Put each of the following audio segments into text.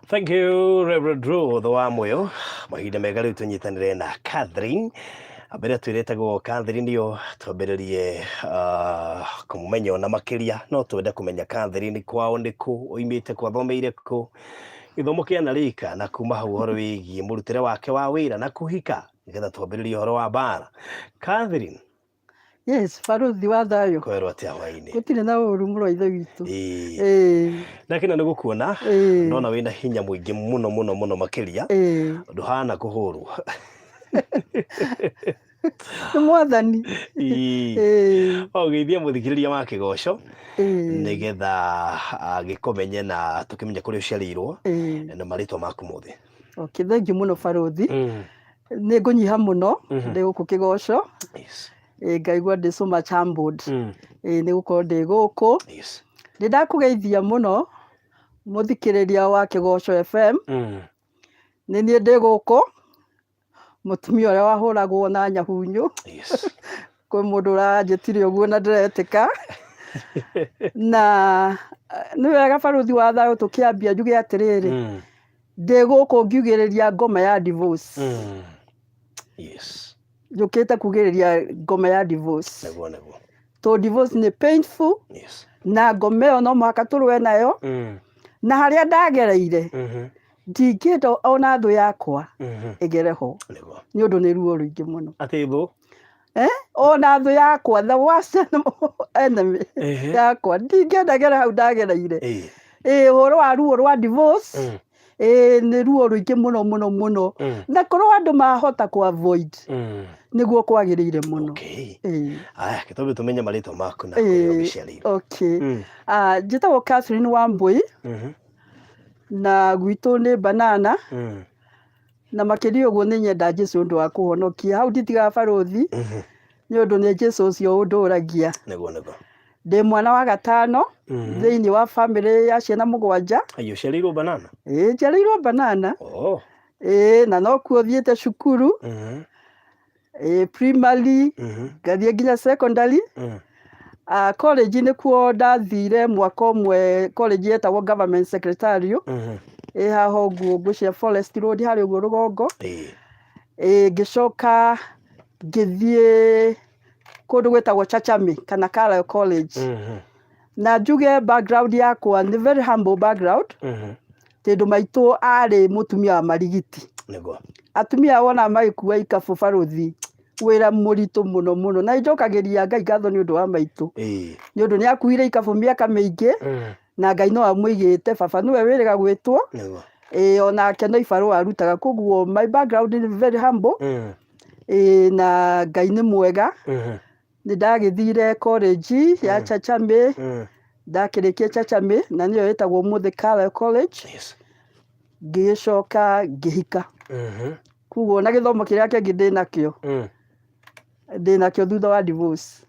Thank you, Reverend Ruth wa Moyo. Mahinda mega rĩu tũnyitanĩre na Catherine. Mbere twĩrĩtagwo Catherine yo twambĩrĩrie kũmũmenya ona makĩria. No twende kũmenya Catherine kwao nĩ kũ, oimĩte kũ, athomeire kũ, gĩthomo kĩa narĩka, na kuma hau ũhoro wĩgiĩ mũrutĩre wake wa wĩra na kũhika, nĩgetha twambĩrĩrie ũhoro wa mbara. Catherine. Yes, baruthi wa thayũ. Kwerwo atĩa hwainĩ? Gũtirĩ na ũru mũrũ wa ithe witũ. Ĩĩ. Ĩĩ. Ndakena nĩ gũkuona. Ĩĩ. Ndona wĩna hinya mũingĩ mũno mũno mũno makĩria. Ĩĩ. Ndũhana kũhũrwo. Nĩ mwathani. Ĩĩ. Ĩĩ. Ũgeithie mũthikĩrĩria wa kĩgoco Ĩĩ. nĩgetha agĩkũmenye na tũkĩmenye kũrĩa ũciarĩirwo Ĩĩ. na marĩtwa maku mothe. Okay, thank you mũno baruthi. Nĩ ngũnyiha mũno ndĩ gũkũ kĩgoco. Ĩĩ, ngaigua ndĩ so much humbled. Ĩĩ, nĩ gũkorwo ndĩ gũkũ. Nĩ ndakũgeithia mũno mũthikĩrĩria wa Kĩgoco FM. Nĩ niĩ ndĩ gũkũ, mũtumia ũrĩa wahũragwo na nyahunyũ. Kwĩ mũndũ ũranjĩtire ũguo na ndĩretĩka. Na nĩ wega baruthi wa thayũ tũkĩambia njuge atĩrĩrĩ, ndĩ gũkũ ngiugĩrĩria ngoma ya divorce. Njũkĩte kugĩrĩria ngoma ya divorce. Nĩguo nĩguo. To divorce nĩ painful. Na ngoma ĩyo no mũhaka tũrũe nayo. Na harĩa ndagereire, ndingĩenda ona thũ yakwa ĩgere ho. Nĩguo. Nĩ ũndũ nĩ ruo rũingĩ mũno. Atĩ thũ? Eh? Ona thũ yakwa, the worst enemy yakwa, ndingĩenda gere hau ndagereire. Ĩĩ, ũhoro wa ruo rwa divorce, ĩĩ, nĩ ruo rũingĩ mũno mũno mũno. Na korwo andũ mahota kũ avoid, nĩguo kwagĩrĩire mũno. Okay. Ĩĩ. Aya, gĩtũmi tũmenye marĩtwa maku na kũrĩa ũgĩciarĩirwo. Okay. Ah, njĩtagwo Catherine Wambui na gwitũ nĩ Banana. Na makĩria ũguo nĩ nyenda Jesu ũndũ wa kũhonokia. Hau nditigaga barũthi nĩ ũndũ nĩ Jesu ũcio ũndũragia. Nĩguo nĩguo. Ndĩ mwana wa gatano thĩinĩ wa bamĩrĩ ya ciana mũgwanja. Ayo, ũciarĩirwo Banana? Ĩĩ, njiarĩirwo Banana. Oh. Ĩĩ, na nokuo thiĩte cukuru. Ĩĩ, primary, ngathiĩ nginya secondary. Ah, college nĩkuo ndathire mwaka ũmwe, college yetagwo Government Secretarial. Ĩ haha ũguo ngwĩciria Forest Road harĩa ũguo rũgongo. Ĩĩ, ngĩcoka ngĩthiĩ kũndũ gwĩtagwo Chachami kana Carlisle College. Na njuge background yakwa nĩ very humble background. Tondũ maitũ arĩ mũtumia wa marigiti. Nĩguo. Atumia wona magĩkua ikabũ barũthi, wĩra mũritũ mũno mũno. Na nĩnjokagĩria Ngai ngatho nĩ ũndũ wa maitũ. Nĩ ũndũ nĩ akuire ikabũ mĩaka mĩingĩ, na Ngai no amũigĩte. Baba nĩwe wĩrĩga gwĩtwo. Nĩguo. Ĩĩ onake no ibarũa arutaga. Koguo my background is very humble. Ĩĩ na Ngai nĩ mwega. Nĩ ndagĩthire college ya Chachami, ndakĩrĩkia Chachami na nĩyo ĩtagwo ũmũthĩ Carlisle College. Ngĩgĩcoka ngĩhika. Koguo ona gĩthomo kĩrĩa kĩngĩ ndĩnakĩo, ndĩnakĩo thutha wa divorce.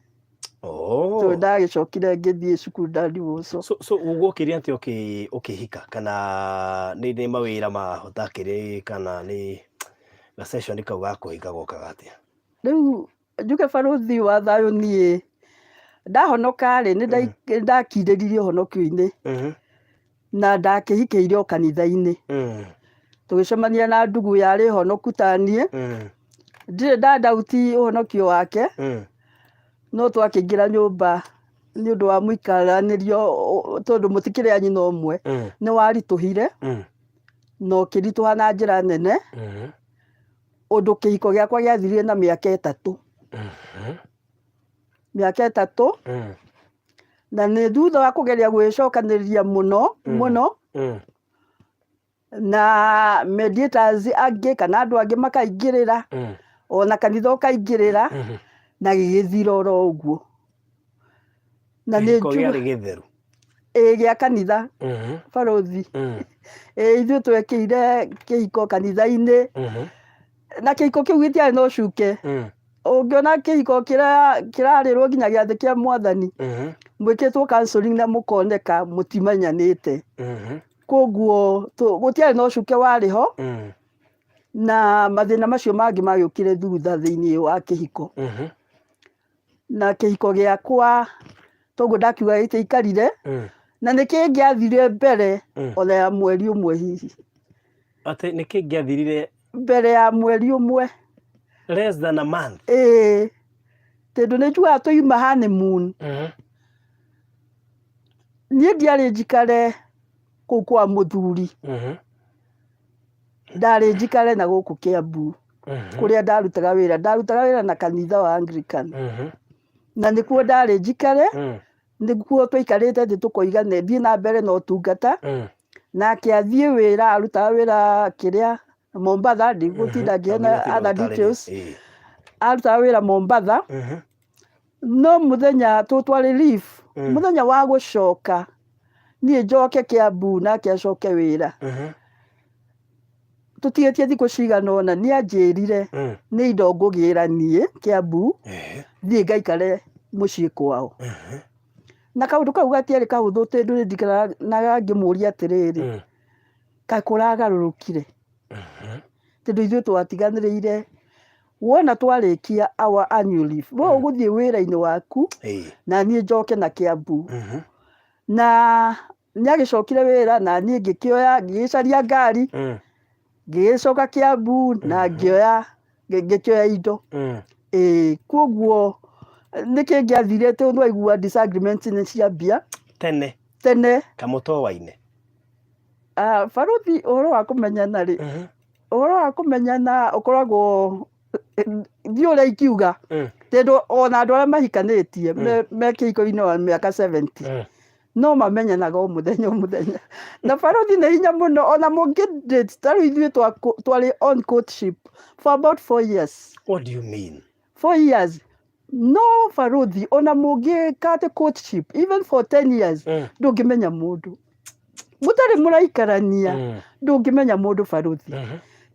Oh. So ndagĩcokire ngĩthiĩ cukuru nda divorce. So gwokire atĩa ũkĩhika kana nĩ mawĩra mahotakĩrĩ kana nĩ ga session kau ga kũhika gokaga atĩa? Rĩu njuge barũthi wa thayũ niĩ ndahonoka rĩ, nĩ ndakindĩririe ũhonokio-inĩ na ndakĩhikĩire o kanitha-inĩ. Tũgĩcemania na ndugu yarĩ honoku ta niĩ, ndirĩ nda doubt ũhonokio wake, no twakĩingĩra nyũmba nĩ ũndũ wa mũikaranĩrio tondũ mũtikĩrĩ a nyina ũmwe, nĩ waritũhire na ũkĩritũha na njĩra nene, ũndũ kĩhiko gĩakwa gĩathirire na mĩaka 3. Mĩaka 3, na nĩ thutha wa kũgeria gwĩcokanĩrĩria mũno mũno, na mediators angĩ kana andũ angĩ makaingĩrĩra, ona kanitha ũkaingĩrĩra, na gĩgĩthira oro ũguo. Na nĩ Kĩhiko njuga gĩarĩ gĩtheru? Ĩĩ, gĩa kanitha, barũthi. Ĩĩ, ithuĩ twekĩire kĩhiko kanitha-inĩ, na kĩhiko kĩu gĩtiarĩ na ũcuke. Ũngĩona kĩhiko kĩrarĩrwo nginya gĩathĩ kĩa mwathani, mwĩkĩtwo counseling na mũkoneka mũtimenyanĩte. Koguo gũtiarĩ na ũcuke warĩ ho, na mathĩna macio mangĩ magĩũkire thutha thĩinĩ wa kĩhiko. Na kĩhiko gĩakwa toguo ndakiuga gĩtiaikarire, na nĩ kĩngĩathire mbere ona ya mweri ũmwe hihi. Atĩ nĩkĩ ngĩathirire Mbere ya mweri ũmwe. Less than a month. Ĩĩ, tondũ nĩ njugaga tũima honeymoon. Niĩ ndiarĩ njikare kũu kwa mũthuri. Ndarĩ njikare na gũkũ Kĩambu kũrĩa ndarutaga wĩra. Ndarutaga wĩra na kanitha wa Anglican. Na nĩkuo ndarĩ njikare, nĩkuo twaikarĩte thĩ tũkoiga thiĩ na mbere na ũtungata. Nake athiĩ wĩra, arutaga wĩra kĩrĩa Mombatha, ndigũtinda ngĩheana other details. Arutaga wĩra Mombatha. No mũthenya twarĩ leave, mũthenya wa gũcoka niĩ njoke Kĩambu nake acoke wĩra. Tũtigĩtie thikũ cigana ũna nĩ anjĩrire nĩ indo ngũgĩra niĩ Kĩambu thiĩ ngaikare mũciĩ kwao. Na kaũndũ kau gatiarĩ kahũthũ tondũ nĩ ndirikanaga ngĩmũria atĩrĩrĩ, kaĩ kũragarũrũkire? Tondũ ithuĩ twatiganĩrĩire wona twarĩkia our annual leave, we ũgũthiĩ wĩra-inĩ waku na niĩ njoke na Kĩambu. Na nĩ agĩcokire wĩra na niĩ ngĩkĩoya ngĩgĩcaria ngari ngĩgĩcoka Kĩambu na ngĩoya ngĩkĩoya indo. Ĩĩ koguo nĩkĩ ngĩathire tondũ nĩwaigua disagreement nĩ ciambia Tene. Tene. Kamũtowa-inĩ. Ah, baruthi, ũhoro wa kũmenyana rĩ, ũhoro wa kũmenyana ũkoragwo ndiũ ũrĩa ingiuga, tondũ ona andũ arĩa mahikanĩtie me kĩhiko-inĩ wa mĩaka 70 no mamenyanaga o mũthenya o mũthenya. Na baruthi nĩ hinya mũno ona mũngĩ date, ta rĩu ithuĩ twarĩ on courtship for about 4 years. What do you mean? 4 years. No baruthi, ona mũngĩka atĩ courtship even for 10 years, ndũngĩmenya mũndũ mũtarĩ mũraikarania. Ndũngĩmenya mũndũ, baruthi,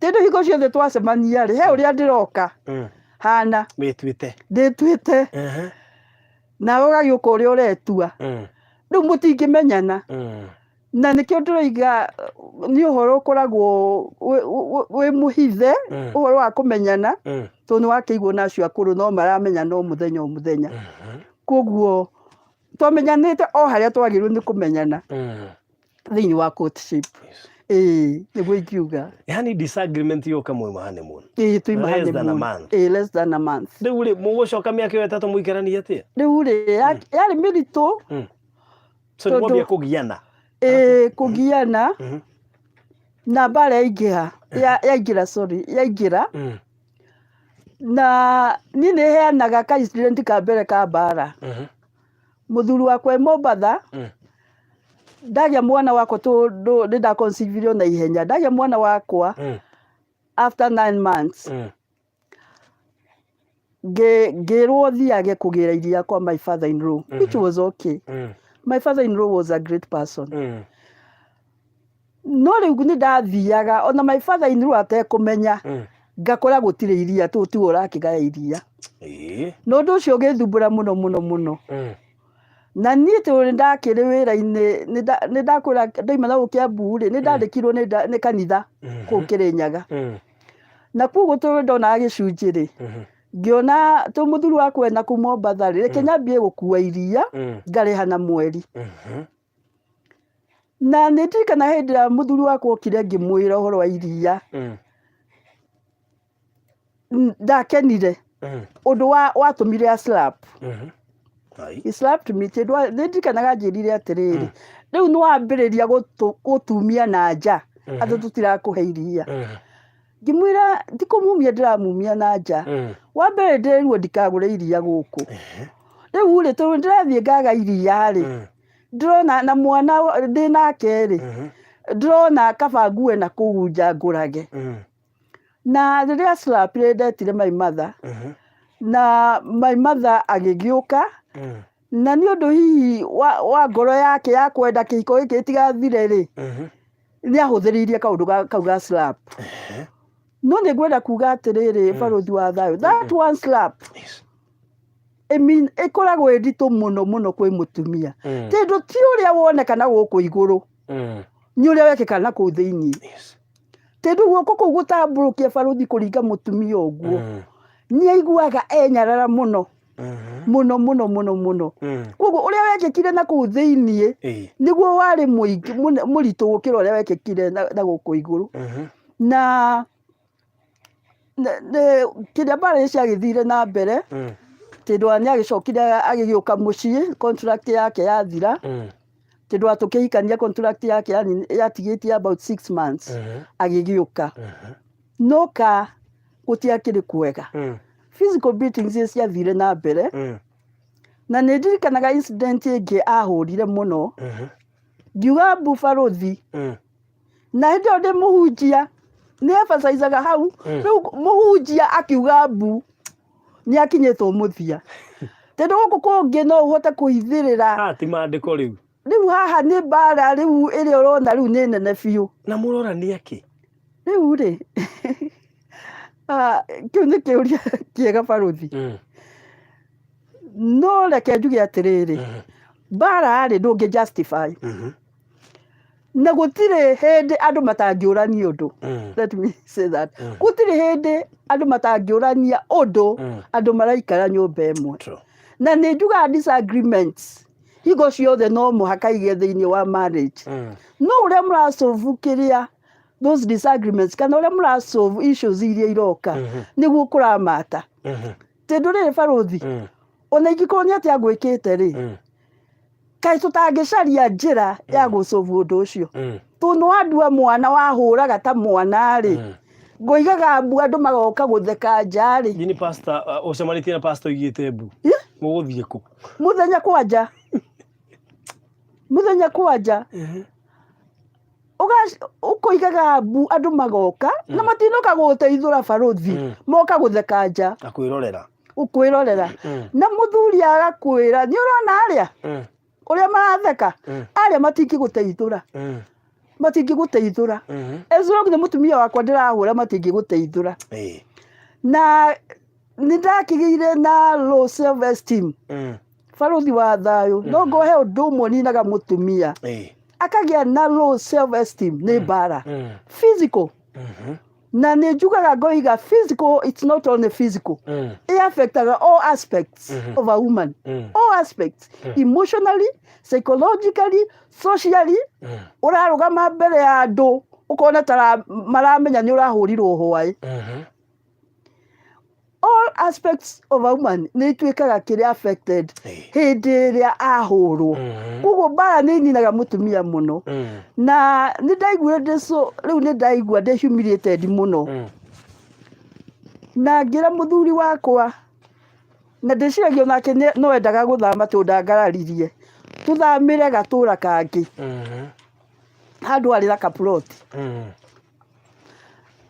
tondũ hingo ciothe twacemania rĩ, he ũrĩa ndĩroka hana. Wĩtuĩte. Ndĩtuĩte, nawe ũgagĩũka ũrĩa ũretua. Rĩu mũtingĩmenyana. Na nĩkĩo ndĩroiga nĩ ũhoro ũkoragwo wĩ mũhithe, ũhoro wa kũmenyana, tondũ nĩ wakĩiguo na acio akũrũ no maramenyana o mũthenya o mũthenya. Koguo twamenyanĩte o harĩa twagĩrĩirwo nĩ kũmenyana thĩinĩ wa courtship. Ĩĩ, nĩguo ingiuga. Yani disagreement yoka mwĩ honeymoon. Ĩĩ, tuima Less than a honeymoon. month. Ĩĩ, less than a month. Rĩu rĩ, mũgũcoka mĩaka ĩyo 3 mũikaranie atĩa? Rĩu rĩ, yarĩ mĩritũ. So nĩ mwambia kũgiana. Ĩĩ, kũgiana na mbara yaingĩha, yaingĩra, sorry, yaingĩra. Na niĩ nĩ heanaga ka incident ka mbere ka mbara. Mũthuri wakwa e Mombatha, ndagĩa mwana wakwa, tondũ nĩ ndaconceivirio na ihenya, ndagĩa mwana wakwa after 9 months, ngĩrwo thiage kũgĩra iria kwa my father in law, which was okay. My father in law was a great person. No rĩu nĩ ndathiaga ona my father in law atekũmenya, ngakora gũtirĩ iria, tiwe ũrakĩgaya iria. Na ũndũ ũcio ũgĩthumbũra mũno mũno mũno. Na niĩ tondũ nĩ ndakĩrĩ wĩra-inĩ, nĩ ndakwĩra ndaima na gũkũ Kĩambu rĩ, nĩ ndandĩkirwo nĩ kanitha kũu Kĩrĩnyaga. Na koguo tondũ ndonaga gĩcunjĩ rĩ, ngĩona tondũ mũthuri wakwa ena kũu Mombatha rĩ, reke nyambie gũkua iria ngarĩha na mweri. Na nĩ ndirikana hĩndĩ ĩrĩa mũthuri wakwa okire ngĩmwĩra ũhoro wa iria, ndakenire ũndũ wa watũmire a slap. Ai. He slapped me tondũ nĩ ndirikanaga anjĩrire atĩrĩrĩ, rĩu nĩ wambĩrĩria gũtumia na nja atĩ tũtirakũhe iria. Ngĩmwĩra ndikũmumia, ndĩramumia na nja. Wa mbere ndĩrirwo ndikagũre iria gũkũ. Rĩu rĩ, tondũ ndĩrathiĩ ngaga iria rĩ, ndĩrona na mwana ndĩ nake rĩ, ndĩrona kaba ngue na kũu nja ngũrage. Na rĩrĩa slapire, ndetire my mother, na my mother agĩgĩũka, na nĩ ũndũ hihi wa ngoro yake ya kwenda kĩhiko gĩkĩ gĩtigathire rĩ, nĩ ahũthĩrĩirie kaũndũ kau ga slap. No nĩ ngwenda kuga atĩrĩrĩ, barũthi wa thayũ, that one slap, I mean, ĩkoragwo ĩ nditũ mũno mũno kwĩ mũtumia, tondũ ti ũrĩa woneka na gũkũ igũrũ, nĩ ũrĩa wekĩka na kũu thĩinĩ. Tondũ guoko kũu gũtambũrũkia, barũthi, kũringa mũtumia ũguo, nĩ aiguaga enyarara mũno mũno mũno mũno mũno. Koguo ũrĩa wekĩkire na kũu thĩiniĩ nĩguo warĩ mũingĩ mũritũ gũkĩra ũrĩa wekĩkire na gũkũ igũrũ. Na kĩrĩa mbara nĩ ciagĩthire na mbere, tondũ nĩ agĩcokire agĩgĩũka mũciĩ contract yake yathira, tondũ wa tũkĩhikania contract yake yatigĩtie about 6 months, agĩgĩũka. No ka gũtiakĩrĩ kwega, physical beatings nĩ ciathire na mbere. Na nĩ ndirikanaga incident ĩngĩ ahũrire mũno, ngiuga mbu barũthi. Na hĩndĩ ĩyo ndĩ mũhunjia, nĩ emphasizaga hau. Rĩu mũhunjia akiuga mbu nĩ akinyĩtwo mũthia, tondũ gũkũ kũngĩ no ũhote kũhithĩrĩra. Haha ti maandĩko rĩu. Rĩu haha nĩ mbara rĩu ĩrĩa ũrona rĩu nĩ nene biũ. Na mũrorania kĩ? Rĩu rĩ, ah, kĩu nĩ kĩũria kĩega barũthi. No reke njuge atĩrĩrĩ, mbara rĩ, ndũngĩ justify, na gũtirĩ hĩndĩ andũ matangĩũrania ũndũ. Let me say that gũtirĩ hĩndĩ andũ matangĩũrania ũndũ, andũ maraikara nyũmba ĩmwe. Na nĩ njugaga disagreements hingo ciothe no mũhaka igĩe thĩinĩ wa marriage, no ũrĩa mũrasolve kĩrĩa those disagreements kana ũrĩa mũrasolve issues iria iroka nĩguo kũramata. Tondũ rĩrĩ barũthi, ona ingĩkorwo nĩ atĩa ngwĩkĩte rĩ, kaĩ tũtangĩcaria njĩra ya gũsolve ũndũ ũcio? Tondũ wandua mwana wahũraga ta mwana rĩ, ngoigaga mbu, andũ magoka gũtheka nja rĩ. Nini pastor, ũcemanĩtie na pastor oigĩte mbu. Mũgũthiĩ kũ? Mũthenya kwanja, mũthenya kwanja ũkoigaga mbu, andũ magoka na matinoka gũgũteithũra barũthi, moka gũtheka nja. Na kwĩrorera. Ũkwĩrorera. Na mũthuri agakwĩra, nĩ ũrona arĩa ũrĩa maratheka, arĩa matingĩgũteithũra, matingĩgũteithũra. As long nĩ mũtumia wakwa ndĩrahũra, matingĩgũteithũra. Na nĩ ndakĩgĩire na low self esteem, barũthi wa thayũ. No ngohe ũndũ ũmwe ninaga mũtumia akagĩa na low self esteem nĩ mbara physical. Na nĩ njugaga ngoiga physical, it's not only physical, it affectaga all aspects of a woman, all aspects, emotionally, psychologically, socially. Ũrarũgama mbere ya andũ ũkona ta maramenya nĩ ũrahũrirwo hwaĩ. All aspects of a woman nĩ ituĩkaga kĩrĩa affected hĩndĩ ĩrĩa ahũrwo. Koguo mbara nĩ ĩninaga mũtumia mũno. Na nĩ ndaiguire ndĩ so rĩu nĩ ndaigua ndĩ humiliated mũno, na ngĩra mũthuri wakwa, na ndĩciragia onake no endaga gũthama tondũ ndangararirie tũthamĩre gatũra kangĩ handũ harĩ na kaploti.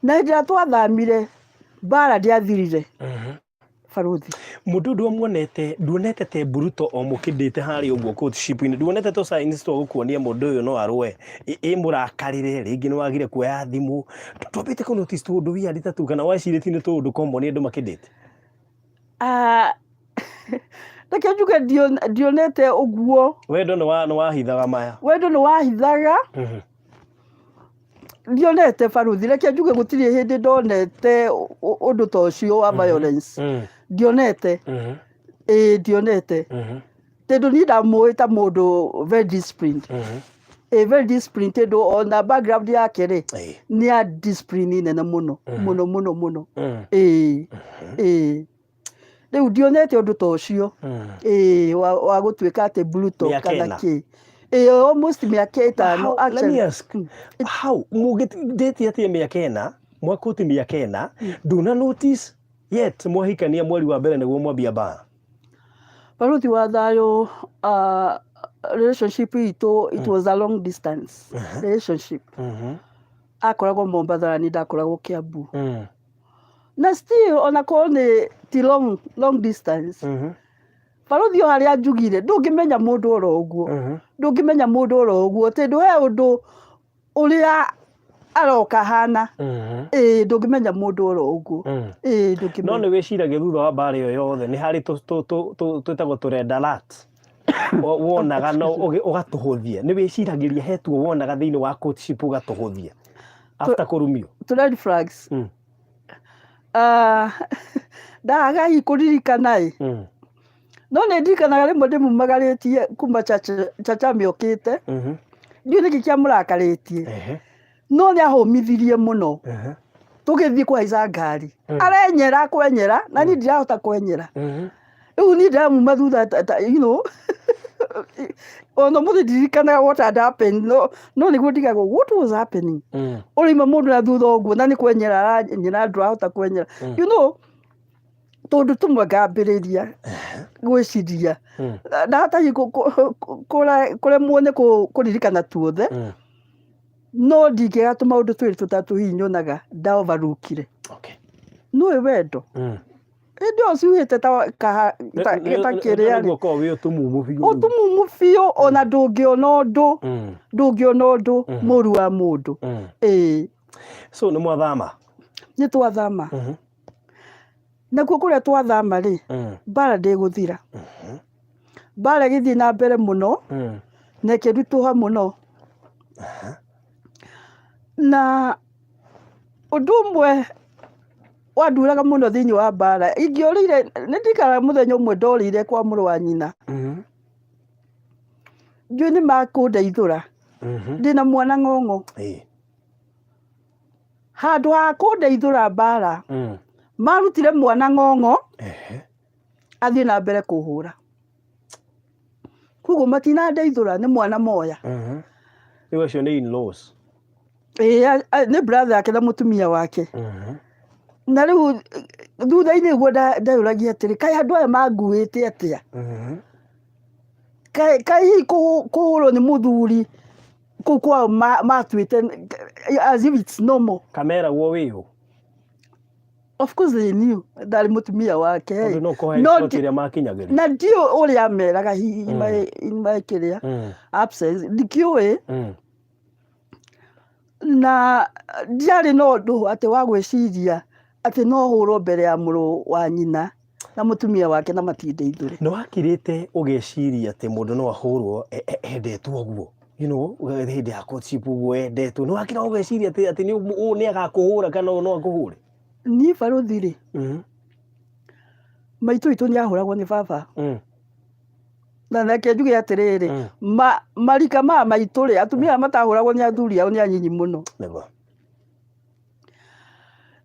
Na hĩndĩ ĩrĩa twathamire, mbara ndĩathirire, barũthi. Mũndũ ndwamuonete, nduonete te brutal o mũkĩndĩte harĩa ũguo courtship-inĩ, nduonete tũ signs twa gũkuonia mũndũ ũyũ no arũe, ĩ mũrakarĩre rĩngĩ nĩ wagire kuoya thimũ, twambĩte kũ notice tũũndũ weird ta tũu, kana wecirĩtie nĩ tũũndũ common andũ makĩndĩte? Ah, reke njuge ndionete ũguo. Wendo nĩ wahithaga maya. Wendo nĩ wahithaga. Ndionete barũthi, reke njuge gũtirĩ hĩndĩ ndonete ũndũ ta ũcio wa violence. Ndionete. Ĩĩ, ndionete, tondũ niĩ ndamũĩ ta mũndũ very disciplined, ĩ very disciplined, tondũ ona background yake rĩ, nĩ ya discipline nene mũno mũno mũno mũno. Ĩĩ, rĩu ndionete ũndũ ta ũcio, ĩĩ, wa gũtuĩka atĩ brutal Mĩaka kana 4. Kĩ, ĩĩ, almost mĩaka 5. How, let me Actually. ask, how mũngĩndĩte atĩa mĩaka 4, mwakũti mĩaka 4, nduna notice yet mwahikania mweri wa mbere nĩguo mwambia mbara? Barũthi wa thayũ, relationship itũ, it was a long distance relationship. Akoragwo Mombatha na niĩ ndakoragwo Kiambu. Na still ona korwo nĩ ti long, long distance, barũthi, o harĩa njugire, ndũngĩmenya mũndũ oro ũguo, ndũngĩmenya mũndũ oro ũguo, tondũ he ũndũ ũrĩa aroka hana. Ĩĩ, ndũngĩmenya mũndũ oro ũguo. Ĩĩ, No ndũngĩmenya. Nĩ wĩciragia thutha wa mbara ĩyo yothe nĩ harĩ twĩtagwo tũrenda lat wonaga no ũgatũhũthia? Nĩ wĩciragĩria hetuo wonaga thĩinĩ wa courtship ũgatũhũthia after kũrumio? Tũ red flags? Ah, ndaga hihi kũririkana ĩ, no nĩ ndirikanaga rĩmwe ndĩmumagarĩtie kuma chacha mĩokĩte, ndiũĩ nĩkĩ kĩamũrakarĩtie. No nĩ ahũmithirie mũno. Tũgĩthiĩ kũhaica ngari. Arenyera kwenyera na niĩ ndirahota kwenyera. Rĩu niĩ ndĩramuma thutha ta ona ũmũthĩ ndirikanaga what had happened, no nĩguo ndigagwo what was happening. Ũraima mũndũ na thutha ũguo na nĩ kwenyera arenyera, ndũrahota kwenyera. Tũndũ tũmwe ngambĩrĩria gwĩciria. Ndahota hihi kũremwo nĩ kũririkana tuothe, no ndingĩaga tũmaũndũ twĩrĩ tũtatũ hihi nyonaga nda overlookire. Nĩũĩ wendo? Hĩndĩ ĩyo cuhĩte ta kĩrĩa rĩ. Nĩguo ũkoragwo wĩ ũtumumu biũ. Ũtumumu biũ, ona ndũngĩona ũndũ. Ndũngĩona ũndũ mũru wa mũndũ. Ĩĩ. So nĩ mwathama? Nĩ twathama. Nakuo kũrĩa twathama rĩ, mbara ndĩgũthira. Mbara ĩgĩthiĩ na mbere mũno na ĩkĩritũha mũno. Na ũndũ ũmwe wanduraga mũno thĩinĩ wa mbara, ingĩorĩire, nĩ ndirikanaga mũthenya ũmwe ndorĩire kwa mũrũ wa nyina. Ndiũĩ nĩ makũndeithũra. Ndĩna mwana ng'ong'o. Handũ ha kũndeithũra mbara, marutire mwana ng'ong'o athiĩ na mbere kũhũra. Koguo matinandeithũra, nĩ mwana moya. Rĩu acio nĩ in-laws? Ĩĩ, nĩ brother yake na mũtumia wake. Na rĩu thutha-inĩ nĩguo ndeyũragia atĩrĩ, kaĩ andũ aya manguĩte atĩa? Kaĩ hihi kũhũrwo nĩ mũthuri kũu kwao matuĩte as if it's normal. Kameragwo wĩ ũ? Of course they knew ndarĩ mũtumia wake. Tondũ no kũhe No spot ĩrĩa makinyagĩria. Na ndiũĩ ũrĩa ameraga hihi in my kĩrĩa absence, ndikĩũĩ. Na ndiarĩ na ũndũ atĩ wa gwĩciria atĩ no hũrwo mbere ya mũrũ wa nyina na mũtumia wake na matindeithũre. Nĩ wakirĩte ũgeciria atĩ mũndũ no ahũrwo endetwo ũguo? Hĩndĩ ya courtship ũguo endetwo. Nĩ wakira ũgeciria atĩ ũyũ nĩ agakũhũra kana ũyũ no akũhũre? Niĩ barũthi rĩ, maitũ witũ nĩ ahũragwo nĩ baba. Na reke njuge atĩrĩrĩ, marika ma maitũ rĩ, atumia aya matahũragwo nĩ athuri ao nĩ anyinyi mũno.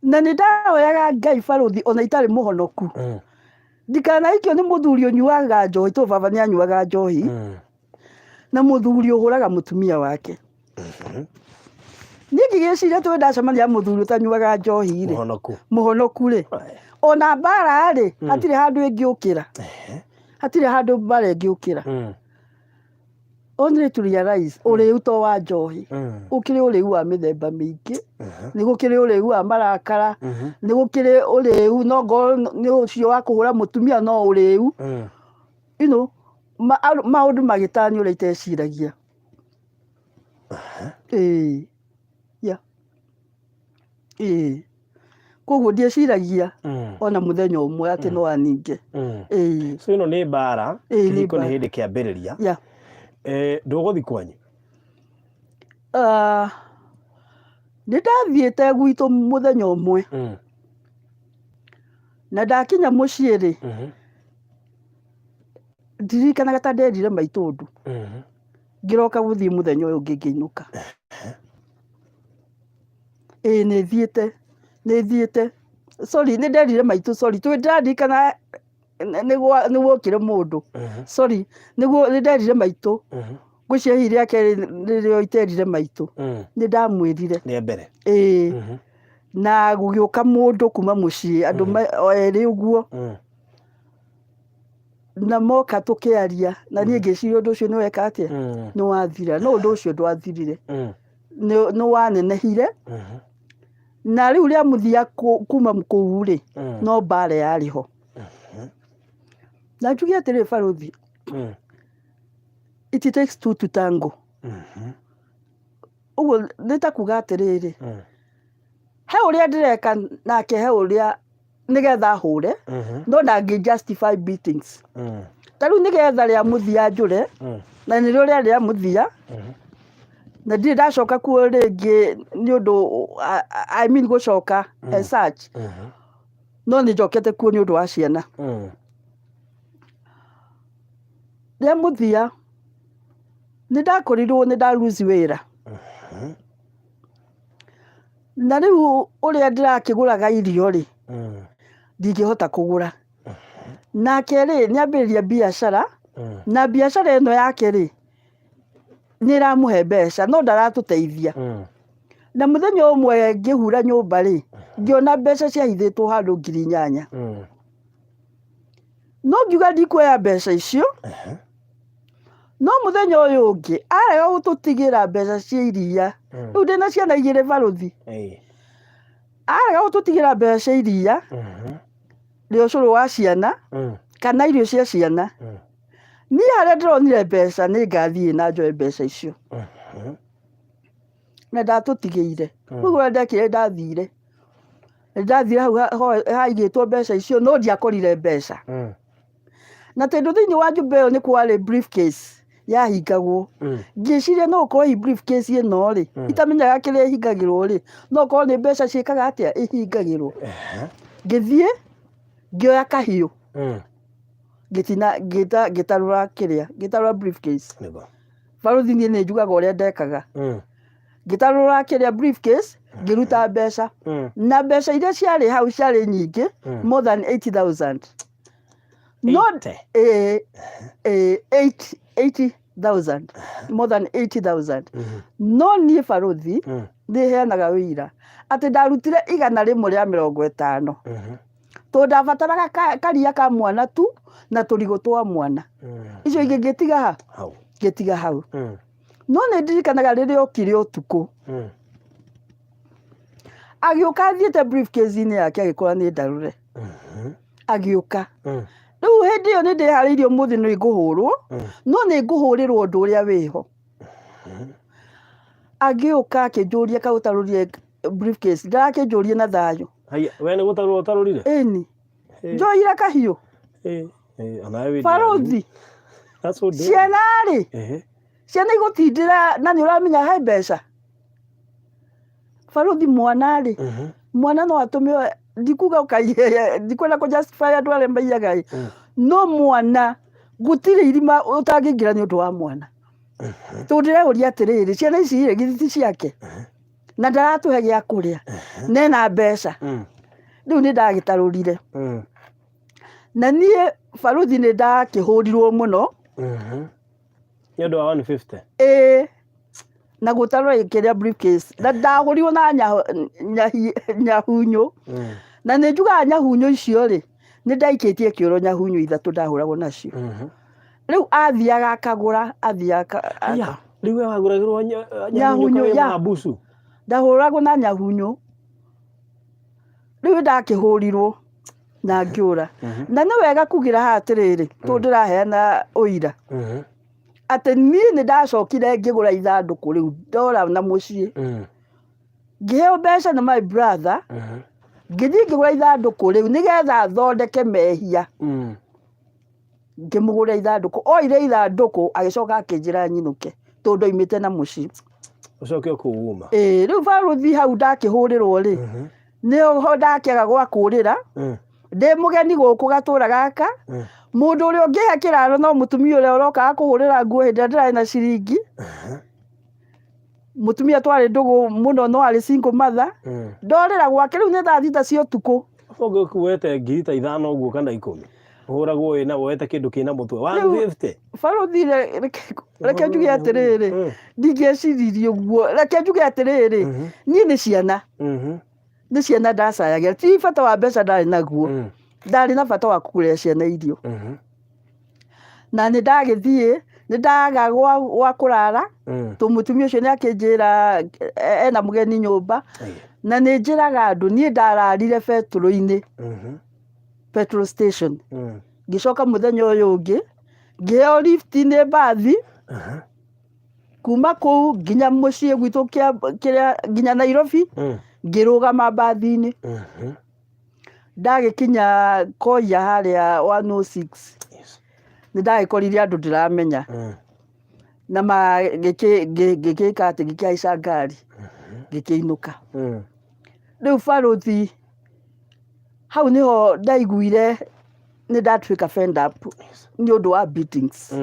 Na nĩ ndahoyaga Ngai barũthi ona itarĩ mũhonoku. Ndikanahikio nĩ mũthuri ũnyuaga njohi, tondũ baba nĩ anyuaga njohi. Na mũthuri ũhũraga mũtumia wake. Niĩ ngĩgĩciria tondũ ndacemania na mũthuri ũtanyuaga njohi rĩ, Mũhonoku. Mũhonoku rĩ, ona mbara rĩ, hatirĩ handũ ĩngĩũkĩra. Hatirĩ handũ mbara ĩngĩũkĩra. Only to realize ũrĩu to wa njohi. Gũkĩrĩ ũrĩu wa mĩthemba mĩingĩ. Nĩ gũkĩrĩ ũrĩu wa marakara. Nĩ gũkĩrĩ ũrĩu no ngorwo nĩ ũcio wa kũhũra mũtumia no ũrĩu. Maũndũ magĩtania ũrĩa iteciragia. Ĩĩ. Yeah. Ĩĩ. Koguo ndieciragia ona mũthenya ũmwe atĩ no aninge. Ĩĩ. So ĩno nĩ mbara, Ĩĩ, nĩ kĩhiko nĩ mbara. hĩndĩ kĩambĩrĩria. Yeah. Ndũgũthiĩ kwanyu? Nĩ ndathiĩte gwitũ mũthenya ũmwe. Na ndakinya mũciĩ rĩ, ndirikanaga ta nderire maitũ ũndũ. Ngĩroka gũthiĩ mũthenya ũyũ ũngĩ ngĩinũka. Ĩĩ nĩ thiĩte, nĩ thiĩte. Sorry, nĩ nderire maitũ sorry, tondũ ndĩraririkana nĩ gwokire mũndũ. Sorry, nĩguo nĩ nderire maitũ. Ngwĩciria hihi rĩa kerĩ nĩrĩo iterire maitũ. Nĩ ndamwĩrire. Rĩa mbere? Ĩĩ. Na gũgĩũka mũndũ kuma mũciĩ, andũ o erĩ ũguo. Na moka tũkĩaria, na niĩ ngĩciria ũndũ ũcio nĩ weka atĩa? Nĩ wathira. No ũndũ ũcio ndwathirire. Nĩ wanenehire. Na rĩu rĩa mũthia kuma kũu rĩ, no mbara yarĩ ho. Na njuge atĩrĩrĩ barũthi, it takes two to tango. Ũguo nĩ ta kuga atĩrĩrĩ, he ũrĩa ndĩreka nake he ũrĩa nĩgetha hũre, no ndangĩ justify beatings. Ta rĩu nĩgetha rĩa mũthia njũre, na nĩrĩo rĩarĩ rĩa mũthia, na ndirĩ ndacoka kuo rĩngĩ nĩ ũndũ, I mean gũcoka as such, no nĩ njokete kuo nĩ ũndũ wa ciana. Rĩa mũthia nĩ ndakorirwo nĩ nda lose wĩra. Na rĩu ũrĩa ndĩrakĩgũraga irio rĩ, ndingĩhota kũgũra. Nake rĩ, nĩ ambĩrĩria biacara, na biacara ĩno yake rĩ, nĩ ĩramũhe mbeca no ndaratũteithia. Na mũthenya ũmwe ngĩhura nyũmba rĩ, ngĩona mbeca ciahithĩtwo handũ 8,000. No ngiuga ndikuoya mbeca icio, no mũthenya ũyũ ũngĩ arega gũtũtigĩra mbeca cia iria. Rĩu ndĩna ciana igĩrĩ barũthi. Arega gũtũtigĩra mbeca cia iria rĩa ũcũrũ wa ciana kana irio cia ciana. Niĩ harĩa ndĩronire mbeca nĩ ngathiĩ na njoe mbeca icio. Na ndatũtigĩire. Rĩu ũrĩa ndekire ndathire. Ndathire hau haigĩtwo mbeca icio no ndiakorire mbeca. Na tondũ thĩinĩ wa nyũmba ĩyo nĩ kwarĩ briefcase yahingagwo. Ngĩciria no ũkorwo hihi briefcase ĩno rĩ, itamenyaga kĩrĩa ĩhingagĩrwo rĩ, no ũkorwo nĩ mbeca ciĩkaga atĩa, ihingagĩrwo. Ngĩthiĩ ngĩoya kahiũ ngĩtina ngĩtarũra kĩrĩa, ngĩtarũra briefcase. Barũthi niĩ nĩ njugaga ũrĩa ndekaga. Ngĩtarũra kĩrĩa briefcase, ngĩruta mbeca. Na mbeca iria ciarĩ hau ciarĩ nyingĩ, more than 80,000. No, 80? 80,000, more than 80,000. No niĩ barũthi, nĩ heanaga ũira atĩ ndarutire 150. Tondũ ndabataraga karia ka mwana tu na tũrigũ twa mwana. Icio ingĩ ngĩtiga ha? Hau. Ngĩtiga hau. No nĩ ndirikanaga rĩrĩa okire ũtukũ. Agĩũka athiĩte briefcase-inĩ yake agĩkora nĩ ndarũre. Agĩũka. Rĩu hĩndĩ ĩyo nĩ ndĩharĩirie ũmũthĩ nĩ ngũhũrwo, no nĩ ngũhũrĩrwo ũndũ ũrĩa wĩho. Agĩũka akĩnjũria kaũtarũrie briefcase, ndarakĩnjũria na thayũ. Haiya, we nĩ gũtarũra ũtarũrire? Ĩni. Njoire kahiũ. Onawe wĩ Barũthi. That's so dangerous. Ciana rĩ, ciana igũtindĩra na nĩ ũramenya he mbeca. Barũthi mwana rĩ, mwana no atũme, ndikuga ũkaiye, ndikwenda kũ justify andũ arĩa maiyaga ĩ, no mwana gũtirĩ irima ũtangĩingĩra nĩ ũndũ wa mwana. Tondũ ndĩreũria atĩrĩrĩ, ciana ici rĩ, githĩ ti ciake? Na ndaratũhe gĩa kũrĩa, na ena mbeca. Rĩu nĩ ndagĩtarũrire. Na niĩ barũthi nĩ ndakĩhũrirwo mũno. Nĩ ũndũ wa 150? Ĩĩ. Na gũtarũra kĩrĩa briefcase. Na ndahũrirwo na nyahunyũ. Na nĩ njugaga nyahunyũ icio rĩ, nĩ ndaikĩtie kĩoro nyahunyũ ithatũ ndahũragwo nacio. Rĩu athiaga akagũra, athiaga Aya, rĩu we wagũragĩrwo nyahunyũ Nyahunyũ, karĩ ya. mabucu? Ndahũragwo na nyahunyũ. Rĩu ndakĩhũrirwo na ngĩũra. Na nĩ wega kugĩra haha atĩrĩrĩ, tondũ ndĩraheana ũira. Atĩ niĩ nĩ ndacokire ngĩgũra ithandũkũ rĩu ndora na mũciĩ. Ngĩheo mbeca nĩ my brother, ngĩthiĩ ngĩgũra ithandũkũ rĩu nĩgetha thondeke mehia. Ngĩmũgũrĩra ithandũkũ, oire ithandũkũ agĩcoka akĩnjĩra nyinũke tondũ ndaumĩte na mũciĩ. Ũcoke o kũu uma. Ĩĩ, rĩu barũthi hau ndakĩhũrĩrwo rĩ, nĩho ndakĩaga gwa kũrĩra. Ndĩ mũgeni gũkũ gatũra gaka, mũndũ ũrĩa ũngĩhe kĩraro no mũtumia ũrĩa ũrokaga kũhũrĩra nguo hĩndĩ ĩrĩa ndĩrarĩ na ciringi. Mũtumia twarĩ ndũgũ mũno no arĩ single mother. Ndorĩra gwake rĩu nĩ thaa thita cia ũtukũ. Ũngĩkuĩte ngiri ta ithano ũguo kana ikũmi, ũhũragwo wĩna woete kĩndũ kĩna mũtwe 150. Barũthi, reke njuge atĩrĩrĩ, ndingĩeciririe ũguo. Reke njuge atĩrĩrĩ, niĩ nĩ ciana. Nĩ ciana ndacayagĩra, ti bata wa mbeca ndarĩ naguo. Ndarĩ na bata wa kũgũrĩra ciana irio. Na nĩ ndagĩthiĩ, nĩ ndaga gwa kũrara, tondũ mũtumia ũcio nĩ akĩnjĩra ena mũgeni nyũmba. Na nĩ njĩraga andũ, niĩ ndararire betũrũ-inĩ, petrol station. Ngĩcoka mũthenya ũyũ ũngĩ, ngĩheo lift nĩ mbathi, kuma kũu nginya mũciĩ gwitũ kĩrĩa nginya Nairobi, ngĩrũgama mbathi-inĩ. Ndagĩkinya Koya harĩa 106, nĩ ndagĩkorire andũ ndĩramenya. Na ngĩgĩka atĩ ngĩkĩhaica ngari, ngĩkĩinũka. Rĩu barũthi, hau nĩho ndaiguire nĩ ndatuĩka fed up nĩ ũndũ wa beatings.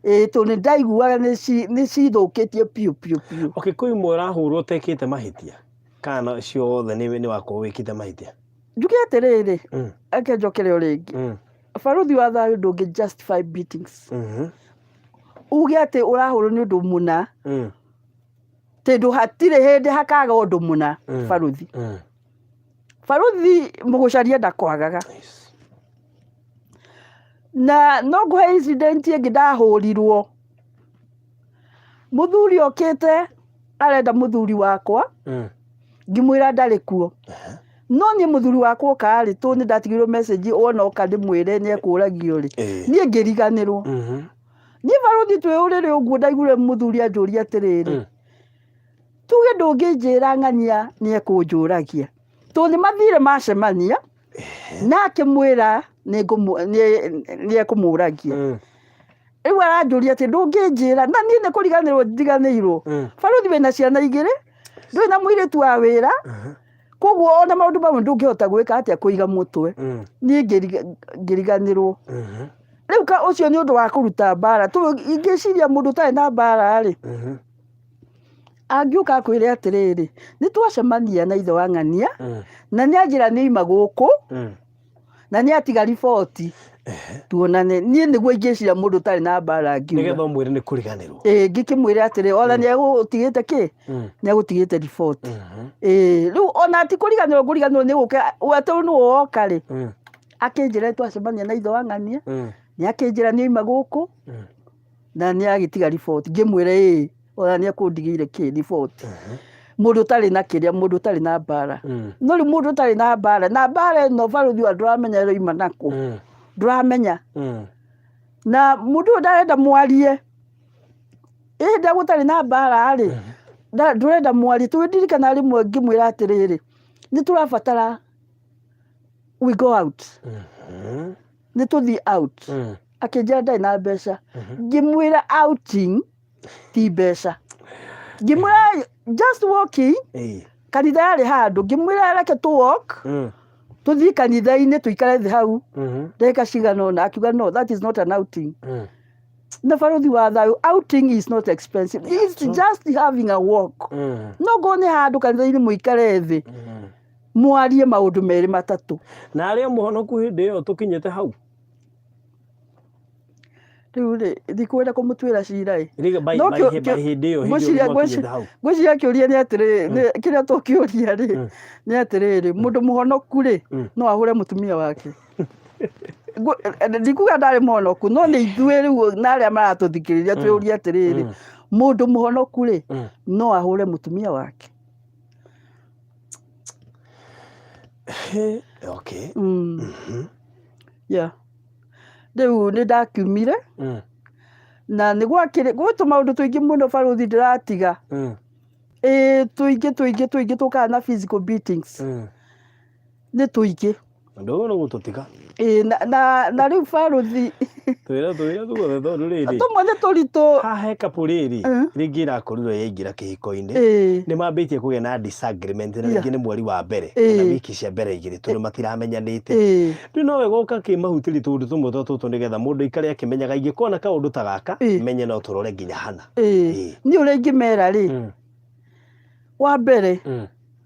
Ĩĩ, tondũ nĩ ndaiguaga nĩ cithũkĩtie biũ biũ biũ. Okay, kwĩ imwe ũrahũrwo ũtekĩte mahĩtia kana ciothe nĩ wakorwo wĩkĩte mahĩtia? Njuge atĩrĩrĩ, reke njokere o rĩngĩ, barũthi wa thayũ ndũngĩ justify beatings. Uge atĩ ũrahũrwo nĩ ũndũ mũna, tondũ hatirĩ hĩndĩ hakaga ũndũ mũna barũthi. Barũthi mũgũcaria ndakwagaga. Na no ngũhe incident ĩngĩ ndahũrirwo. Mũthuri okĩte arenda mũthuri wakwa, ngĩmwĩra ndarĩ kuo. No niĩ mũthuri wakwa oka rĩ, tondũ nĩ ndatigĩirwo message wona oka ndĩmwĩre nĩ ekũragio rĩ, niĩ ngĩriganĩrwo. Niĩ barũthi twĩ ũrĩrĩ ũguo ndaiguire mũthuri anjũria atĩrĩrĩ, tuge ndũngĩnjĩra ng'ania nĩ ekũnjũragia. Tondũ nĩ mathire macemania, na akĩmwĩra nĩ ekũmũragia. Rĩu aranjũria atĩ ndũngĩnjĩra, na niĩ nĩ kũriganĩrwo ndiganĩirwo. Barũthi wĩna ciana igĩrĩ, ndũrĩ na mũirĩtu wa wĩra, koguo ona maũndũ mamwe ndũngĩhota gwĩka atĩa kũiga mũtwe. Niĩ ngĩriganĩrwo. Rĩu ka ũcio nĩ ũndũ wa kũruta mbara. Ingĩciria mũndũ ũtarĩ na mbara rĩ, angĩũka akwĩre atĩrĩrĩ, nĩ twacemania na ithe wa ng'ania, na nĩ anjĩra nĩ aima gũkũ, na nĩ atiga riboti, tuonane. Niĩ nĩguo ingĩciria mũndũ ũtarĩ na mbara ngiuga. Nĩgetha ũmwĩre nĩ kũriganĩrwo. Ĩĩ, ngĩkĩmwĩre atĩrĩ, ona nĩ egũtigĩte kĩ? Nĩ egũtigĩte riboti. Ĩĩ, rĩu ona ti kũriganĩrwo ngũriganĩrwo nĩ gũka, we tondũ nĩwe woka rĩ, akĩnjĩra nĩ twacemania na ithe wa ng'ania, nĩ akĩnjĩra nĩ aima gũkũ, na nĩ agĩtiga riboti. Ngĩmwĩra ĩĩ, ona nĩ ekũndigĩire kĩ riboti. Mũndũ ũtarĩ na kĩrĩa, mũndũ ũtarĩ na mbara. No rĩu mũndũ ũtarĩ na mbara, na mbara ĩno barũthi wa ndũramenya ĩroima nakũ, ndũramenya. Na mũndũ ũyũ ndarenda mwarie, ĩ hĩndĩ ĩrĩa gũtarĩ na mbara rĩ, ndũrenda mwarie. Tondũ ndirikanaga rĩmwe ngĩmwĩra atĩrĩrĩ, nĩ tũrabatara we go out. Nĩ tũthiĩ out. Akĩnjĩra ndarĩ na mbeca. Ngĩmwĩra outing ti mbeca. Ngĩmwĩra just walking, kanitha yarĩ handũ, ngĩmwĩra reke tũ walk, tũthiĩ kanitha-inĩ tũikare thĩ hau ndagĩka cigana ũna. Akiuga no, that is not an outing. Na barũthi wa thayũ, outing is not expensive. It's just having a walk. No ngorwo nĩ handũ kanitha-inĩ mũikare thĩ, mwarie maũndũ merĩ matatũ. Na arĩa mũhonoku hĩndĩ ĩyo tũkinyĩte hau? Rĩu rĩ, ndikwenda kũmũtuĩra cira ĩ. Rĩu No by hĩndĩ ĩyo, hĩndĩ ĩyo mwakinyĩte hau. Ngwĩciria kĩũria nĩ atĩrĩrĩ, kĩrĩa tũkĩũria rĩ, nĩ atĩrĩrĩ, mũndũ mũhonoku rĩ, no ahũre mũtumia wake? Ndikuga ndarĩ mũhonoku, no nĩ ithuĩ rĩu na arĩa maratũthikĩrĩria twĩũrie atĩrĩrĩ, mũndũ mũhonoku rĩ, no ahũre mũtumia wake? Okay. Yeah. Rĩu nĩ ndakiumire na nĩ gwakĩrĩ gwĩ tũmaũndũ tũingĩ mũno barũthi ndĩratiga. Ĩĩ, tũingĩ tũingĩ tũingĩ tũkaga na physical beatings. Nĩ tũingĩ. Ndũgũ gũtũtiga. Ĩĩ, na rĩu barũthi Twĩre twĩre tuothe tondũ rĩrĩ. Tũmwe nĩ tũritũ. Haha he couple rĩrĩ, rĩngĩ ĩrakorirwo yaingĩra kĩhiko-inĩ, nĩ mambĩtie kũgĩa na disagreement na rĩngĩ nĩ mweri wa mbere kana wiki cia mbere igĩrĩ tondũ matiramenyanĩte. Rĩu no wega ũgakĩmahutĩria tũũndũ tũmwe ta tũtũ nĩgetha mũndũ aikare akĩmenyaga ingĩkona kaũndũ ta gaka, menye no tũrore nginya hana. Niĩ ũrĩa ingĩmera rĩ, wa mbere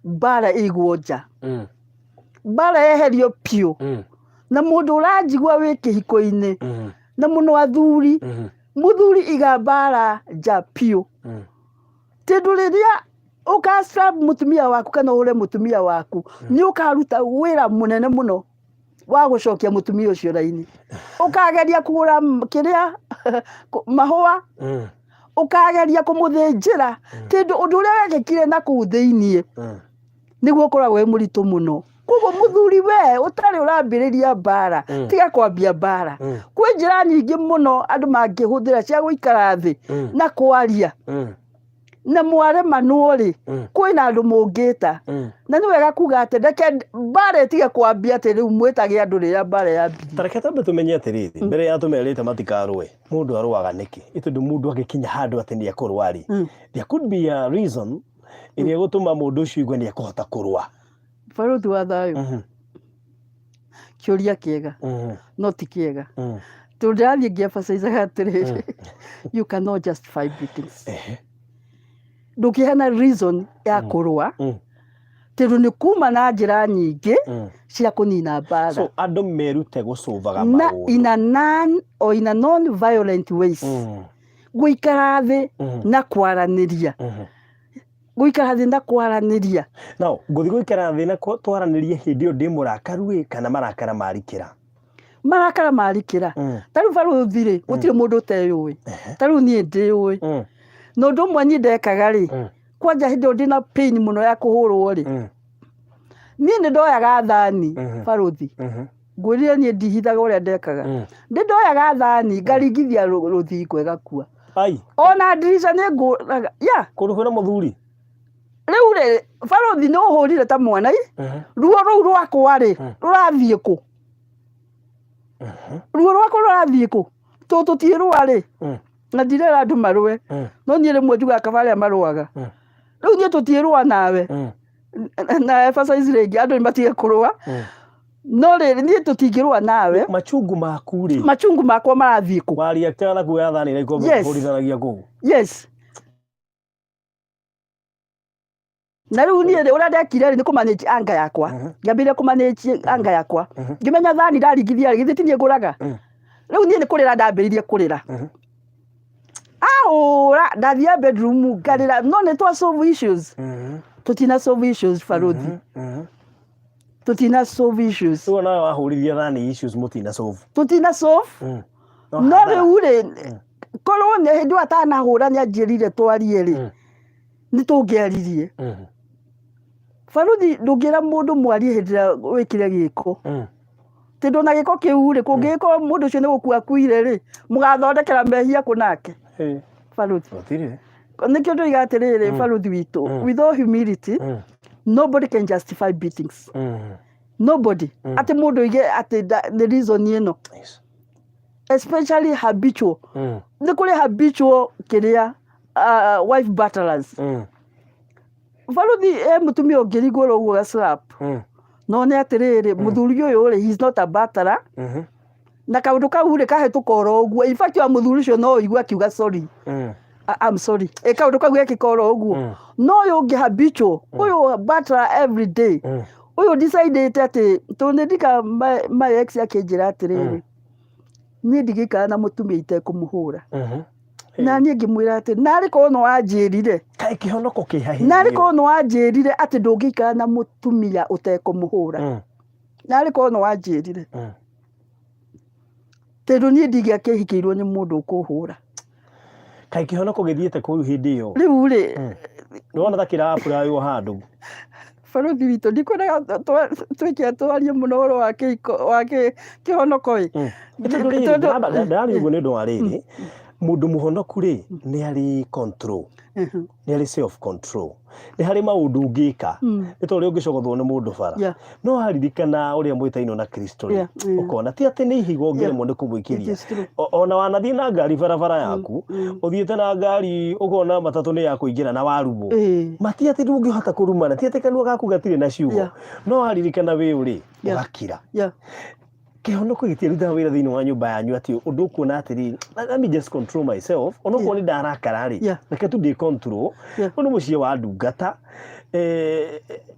mbara ĩigwo nja. Mbara yeherio biũ. Na mũndũ ũranjigua wĩ kĩhiko-inĩ, na mũno athuri, mũthuri iga mbara nja biũ. Tondũ rĩrĩa ũka slap mũtumia waku kana ũhũre mũtumia waku, nĩ ũkaruta wĩra mũnene mũno wa gũcokia mũtumia ũcio raini. Ũkageria kũgũra kĩrĩa mahũa, ũkageria kũmũthĩnjĩra, tondũ ũndũ ũrĩa wekĩkire na kũu thĩiniĩ nĩguo ũkoragwo wĩ mũritũ mũno. Koguo mũthuri we ũtarĩ ũrambĩrĩria mbara, tiga kwambia mbara. Kwĩ njĩra nyingĩ mũno andũ mangĩhũthĩra cia gũikara thĩ na kwaria. Na mwaremanwo rĩ, kwĩna andũ mũngĩta. Na nĩ wega kuga atĩ reke mbara ĩtige kwambia atĩ rĩu mwĩtage andũ rĩrĩa mbara yambirie. Ta reke twambe tũmenye atĩrĩrĩ, mbere ya tũmerĩte matikarũe, mũndũ arũaga nĩkĩ? Ĩ tondũ mũndũ agĩkinya handũ atĩ nĩ ekũrũa rĩ, there could be a reason ĩrĩa ĩgũtũma mũndũ ũcio aigue nĩ ekũhota kũrũa. Barũthi wa thayũ, kĩũria kĩega no ti kĩega. Tondũ ndĩrathiĩ ngĩ-emphasize-aga atĩrĩrĩ, you cannot justify beatings. Ndũngĩheana reason ya kũrũa, tondũ nĩ kuma na njĩra nyingĩ cia kũnina mbara. So andũ merute gũcũvaga Na maũndũ. in a non or in a non violent ways. Gũikara thĩ na kwaranĩria. Gũikara thĩ na kwaranĩria. Now, ngũthiĩ gũikara thĩ na twaranĩrie hĩndĩ ĩyo ndĩ mũrakaru ĩ, kana marakara marikĩra? Marakara marikĩra. Ta rĩu barũthi rĩ, gũtirĩ mũndũ ũteyũĩ. Ta rĩu niĩ ndĩyũĩ. Na ũndũ ũmwe niĩ ndekaga rĩ, kwanja hĩndĩ ĩyo ndĩna pain mũno ya kũhũrwo rĩ, niĩ nĩ ndoyaga thani, barũthi. Ngwĩrire niĩ ndihithaga ũrĩa ndekaga. Nĩ ndoyaga thani ngaringithia rũthingo ĩgakua. Ai. Ona ndirica nĩ ngũraga. Yeah. Kũndũ kwĩna mũthuri? Rĩu rĩ, barũthi nĩ ũhũrire ta mwana i. Ruo rũu rwakwa rĩ, rũrathiĩ kũ? Ruo rwakwa rũrathiĩ kũ? Tondũ tũtirũa rĩ, na ndirera andũ marũe. No niĩ rĩmwe njugaga kaba arĩa marũaga. Rĩu niĩ tũtirũa nawe. Na emphasize rĩngĩ andũ nĩ matige kũrũa. No rĩrĩ, niĩ tũtingĩrũa nawe. Machungu maku rĩ. Machungu makwa marathiĩ kũ? Wariaktaga na kuoya thani na ikombe Yes. kũhũrithanagia kũu. Yes. Na rĩu niĩ rĩ, ũrĩa ndekire rĩ, nĩ kũ-manage anger yakwa. Ngĩambĩrĩria kũ-manage anger yakwa. Ngĩmenya thani ndaringithia rĩ, githĩ ti niĩ ngũraga? Rĩu niĩ nĩ kũrĩra ndambĩrĩirie kũrĩra. Ahũra, ndathiaga bedroom ngarĩra, no nĩ twa solve issues. Tũtina solve issues barũthi. Tũtina solve issues. Rĩu onawe wahũrithia thani issues mũtina solve. Tũtina solve. No No hathara. rĩu rĩ, korwo nĩ hĩndĩ ĩyo atanahũra nĩ anjĩrire twarie rĩ, nĩ tũngĩaririe. Barũthi ndũngĩra mũndũ mwarie hĩndĩ ĩrĩa wĩkire gĩko. Tondũ ona gĩko kĩu rĩ, kũngĩgĩkorwo mũndũ ũcio nĩ gũkua akuire rĩ, mũgathondekera mehia kũ nake? Barũthi. Gũtirĩ. Nĩkĩo ndoiga atĩrĩrĩ, barũthi witũ, with all humility, nobody can justify beatings. Nobody. Atĩ mũndũ oige atĩ nĩ reason ĩno. Especially habitual. Nĩ kũrĩ habitual kĩrĩa wife battlers. Barũthi he mũtumia ũngĩringwo oro ũguo ga slap. No nĩ atĩrĩrĩ, mũthuri ũyũ rĩ, he is not a batterer. Na kaũndũ kau rĩ, kahĩtũka oro ũguo. In fact, wa mũthuri ũcio no ũigue akiuga sorry. I'm sorry. Ĩ kaũndũ kau gekĩka oro ũguo. No ũyũ ũngĩ habitual, ũyũ batterer every day. Ũyũ decidĩte atĩ, tondũ nĩ ndika my ex akĩnjĩra atĩrĩrĩ, niĩ ndigĩikara na mũtumia itekũmũhũra. Na niĩ ngĩmwĩra atĩ, narĩ korwo nĩ wanjĩrire. Kaĩ kĩhonoko kĩ ha hĩndĩ Narĩ ĩyo? korwo nĩ wanjĩrire atĩ ndũngĩikara na mũtumia ũtekũmũhũra. Narĩ korwo nĩ wanjĩrire. Tondũ niĩ ndingĩakĩhikĩirwo nĩ mũndũ ũkũhũra. Kaĩ kĩhonoko gĩthiĩte kũu hĩndĩ ĩyo? Rĩu rĩ, Nĩwona ta kĩrapuraywo handũ? Barũthi witũ, ndikwendaga twĩke twarie mũno ũhoro wa kĩhiko, wa kĩhonoko ĩ. Tondũ rĩrĩ, ndĩraria ũguo nĩ ũndũ wa rĩrĩ, mũndũ mũhonoku rĩ, nĩ arĩ control. Nĩ arĩ self control. Nĩ harĩ maũndũ ũngĩka, nĩ ta ũrĩa ũngĩcogothwo nĩ mũndũ bara. No waririkana ũrĩa mwĩtainwo na Kristo rĩ, ũkona ti atĩ nĩ ihiga ũngĩremwo nĩ kũmũikĩria. It is true. Ona wanathiĩ na ngari barabara yaku, ũthiĩte na ngari ũkona matatũ nĩ ya kũingĩra na warumwo. Ma ti atĩ ndũngĩhota kũrumana, ti atĩ kanua gaku gatirĩ na ciugo. No waririkana wĩ ũ rĩ, ũgakira. Kĩhonoko gĩtiarutaga wĩra thĩinĩ wa nyũmba yanyu atĩ ũndũ ũkuona atĩrĩ, let me just control myself, onokorwo nĩ ndarakara rĩ, reke tu ndĩ control. Ũyũ nĩ mũciĩ wa ndungata.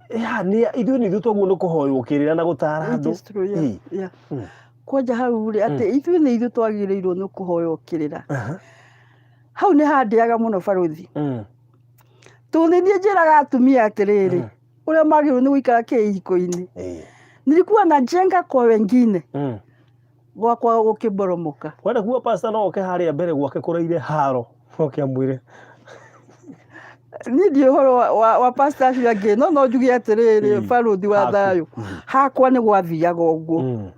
Ya, nĩ ithuĩ nĩ ithuĩ twaguo nĩ kũhoywo kĩrĩra na gũtara It andũ. is true, yeah, yeah. Kwanja hau rĩ, atĩ ithuĩ nĩ ithuĩ twagĩrĩirwo nĩ kũhoywo kĩrĩra. Hau nĩ handĩaga mũno barũthi. Tondũ nĩ niĩ njĩraga atumia atĩrĩrĩ, ũrĩa magĩrĩirwo nĩ gũikara kĩhiko-inĩ. Nilikuwa najenga kwa wengine. Gwakwa gũkĩboromoka. Wenda kuga pastor no oke harĩa mbere gwake kũraire haro, oke amwĩre. Niĩ ndiũĩ ũhoro wa pastor acio angĩ, no no njuge atĩrĩrĩ, barũthi wa Haku. thayũ, hakwa nĩ gwathiaga ũguo.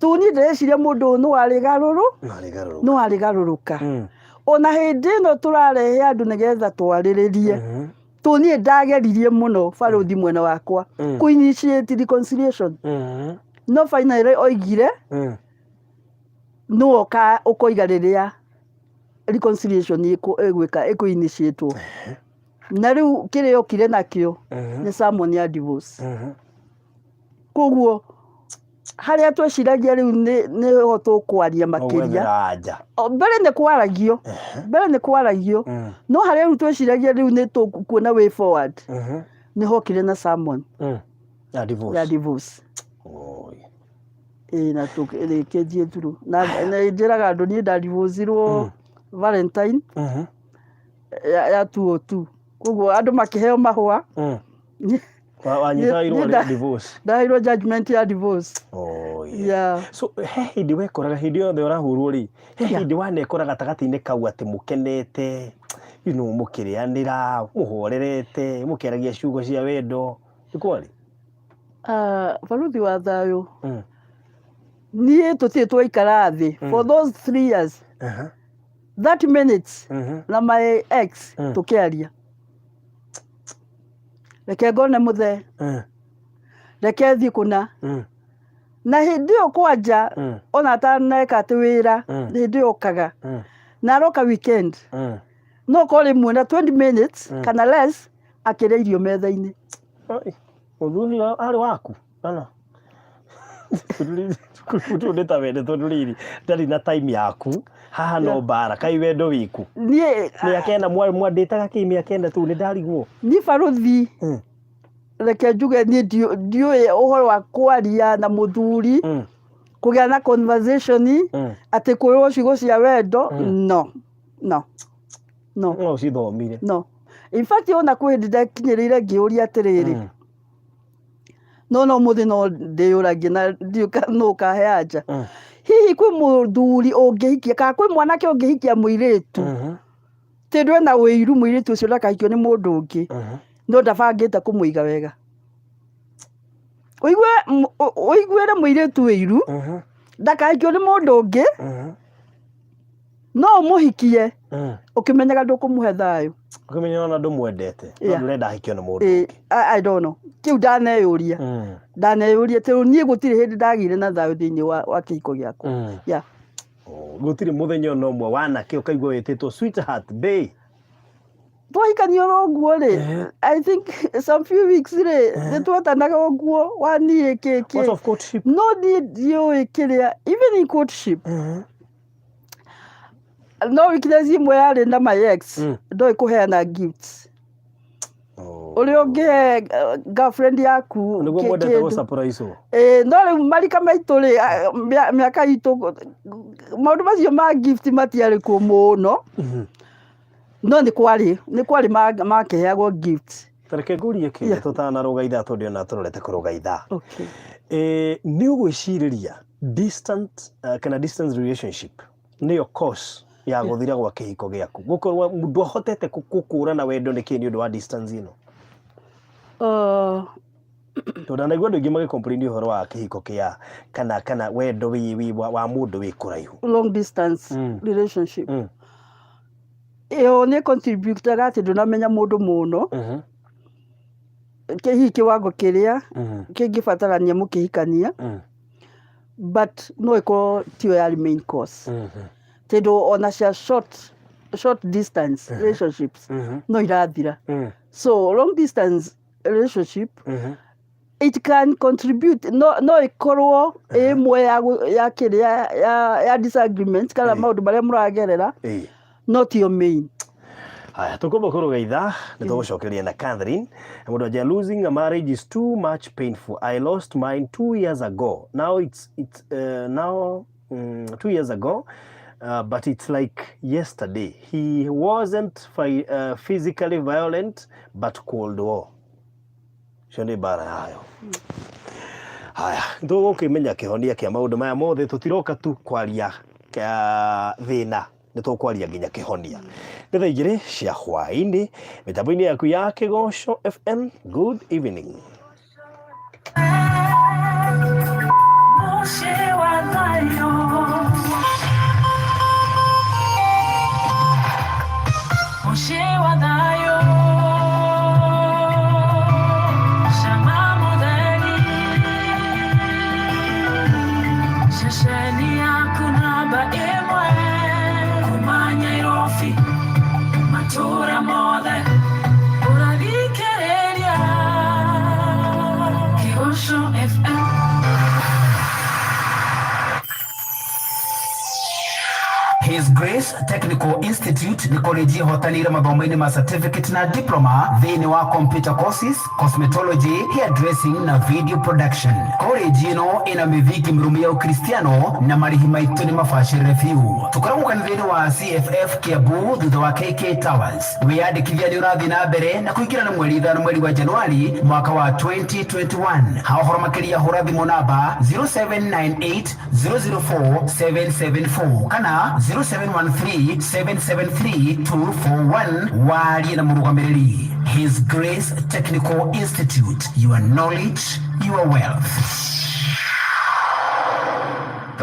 Tondũ niĩ ndĩreciria mũndũ ũyũ no arĩgarũrũ, No arĩgarũrũka. no arĩgarũrũka. Ona hĩndĩ ĩno tũrarehe andũ nĩgetha twarĩrĩrie, tondũ niĩ ndageririe mũno barũthi mwena wakwa kũ initiate reconciliation. No finally oigire, nĩwe ũkoiga rĩrĩa reconciliation ĩgwĩka, ĩkũ initiate-wo. Na rĩu kĩrĩa okire nakĩo nĩ sermon ya divorce. Koguo Harĩa tweciragia rĩu nĩho tũkwaria makĩria. Ũgwethera anja. O, mbere nĩ kwaragio, mbere nĩ kwaragio, no harĩa rĩu tweciragia rĩu nĩ tũkuona way forward, nĩ hokire na sermon Ya divorce. Ya divorce. Oi. Ĩĩ, na tũrĩkĩtie through na njĩraga andũ niĩ ndadivorcirwo Valentine ya 202, koguo andũ makĩheo mahũa. Wanyita irũa rĩa divorce. Ndaheirwo judgment ya divorce. Oh, yeah. Yeah. So he hĩndĩ wekoraga hĩndĩ yothe ũrahũrwo rĩ, he hĩndĩ wanekora gatagatĩ-inĩ kau atĩ mũkenete, mũkĩrĩanĩra, mũhorerete, mũkĩaragia ciugo cia wendo, nĩ kwarĩ? Ah, baruthi wa thayũ, niĩ tũtirĩ twaikara thĩ for those 3 years, 30 minutes na my ex tũkĩaria, reke ngone mũthee, reke thiĩ kũna. Na hĩndĩ ĩyo kwanja, ona ataneka atĩ wĩra, hĩndĩ ĩyo okaga na aroka weekend, no korwo rĩmwe na 20 minutes kana less akĩrĩa irio metha-inĩ. Oi, mũthuri ũcio arĩ waku kana tondũ nĩ ta wende, tondũ rĩrĩ ndarĩ na time yaku haha no mbara kai wendo wĩku? Niĩ Mĩaka 4 mwandĩtaga kĩ mĩaka 4 tu nĩ ndarigwo. Niĩ baruthi, reke njuge niĩ ndiũĩ ũhoro wa kwaria na mũthuri, kũgĩa na conversation, atĩ kwĩrwo ciugo cia wendo. No, no, no. No ũcithomire. No, in fact ona kwĩ hĩndĩ ndakinyĩrĩire ngĩũria atĩrĩrĩ, no mũthĩ no ndĩyũragie na ndiũĩ nũ ũkahe anja. Hihi kwĩ mũthuri ũngĩhikia kana kwĩ mwanake ũngĩhikia mũirĩtu tondũ ena ũiru mũirĩtu ũcio ndakahikio nĩ mũndũ ũngĩ, no ndabangĩte kũmũiga wega? Ũigue ũiguĩre mũirĩtu ũiru ndakahikio nĩ mũndũ ũngĩ, no ũmũhikie ũkĩmenyaga ndũkũmũhe thayũ. Ũkĩmenya ona ndũmwendete, no ndũrenda ahikio nĩ mũndũ Ĩ, ũngĩ. I don't know, kĩu ndaneyũria, ndaneyũria tondũ niĩ gũtirĩ hĩndĩ ndagĩire na thayũ thĩinĩ wa kĩhiko gĩakwa. Yeah. Oh, gũtirĩ mũthenya ona ũmwe wanake ũkaigua wĩtĩtwo sweetheart, bae? Twahikania oro ũguo rĩ, I think some few weeks rĩ, nĩ twetanaga ũguo wa niĩ kĩ What kĩ of courtship? No niĩ ndiũĩ kĩrĩa, even in courtship, no weakness ĩmwe yarĩ na my ex, ndoĩ kũheana gifts. Oh. Ũrĩa ũngĩhe girlfriend yaku Nĩguo mwendete kĩndũ. gũ-surprise-wo. Ĩĩ, no rĩu marika maitũ rĩ, mĩaka itũ, maũndũ macio ma gift matiarĩ kuo mũno, no nĩ kwarĩ makĩheagwo gift. Ta reke ngũrie kĩũria tũtanarũga ithaa, tondũ ona tũrorete kũrũga ithaa. Okay. Nĩ ũgwĩcirĩria distant kana distance relationship nĩyo cause ya gũthira gwa kĩhiko gĩaku, gũkorwo ndwahotete gũkũrana wendo nĩkĩ nĩ ũndũ wa distance ĩno? Tondũ ndanaigua andũ aingĩ magĩ ũhoro wa kĩhiko kĩa kana wendo wĩ wa mũndũ wĩ kũraihu. Long distance relationship, ĩyo nĩ contributaga atĩ ndũnamenya mũndũ mũno, hihi kĩwango kĩrĩa kĩngĩbatarania mũkĩhikania, but no ĩkorwo tiyo yarĩ main cause, tondũ ona cia short distance relationships no irathira. So long distance relationship, it can contribute, no ĩkorwo ĩ ĩmwe ya kĩrĩa ya disagreement kana maũndũ marĩa mũragerera, no tiyo main. Haya, tũkwamba kũrũga ithaa, nĩ tũgũcokeria na Catherine. Mũndũ anja, "Losing a marriage is too much painful. I lost mine 2 years ago. Now it's now 2 years ago, but it's like yesterday. He wasn't physically violent, but cold war cio nĩ mbara yayo." Haya, tũgũkĩmenya kĩhonia kĩa maũndũ maya mothe. Tũtiroka tu kwaria thĩna, nĩ tũkwaria nginya kĩhonia. Nĩ thaa 2 cia hwaĩ-inĩ mĩtambo-inĩ yaku ya Kĩgoco FM. Good evening. Mũciĩ wa thayũ, mũciĩ wa thayũ, cama mũtheri, ceceni yaku namba 1 kuma Nairobi, matũra mothe ũrathikĩrĩria Kĩgoco FM. His Grace Technical Institute nĩ college ĩhotanĩire mathomo-inĩ ma certificate na diploma thĩinĩ wa computer courses, cosmetology, hairdressing na video production. College ĩno ĩna mĩthingi mĩrũmu ya ũkristiano na marĩhi maitũ nĩ mabacĩrĩre biũ. Tũkoragwo kanitha-inĩ wa CFF Kiambu thutha wa KK Towers. Wĩyandĩkithia nĩ ũrathiĩ na mbere na kũingĩra nĩ mweri 5 mweri wa Januari mwaka wa 2021. Ha ũhoro makĩria hũra thimũ namba 0798 004 774 kana 0713 773 241 warie na mũrũgamĩrĩri. His Grace Technical Institute, your knowledge, your wealth.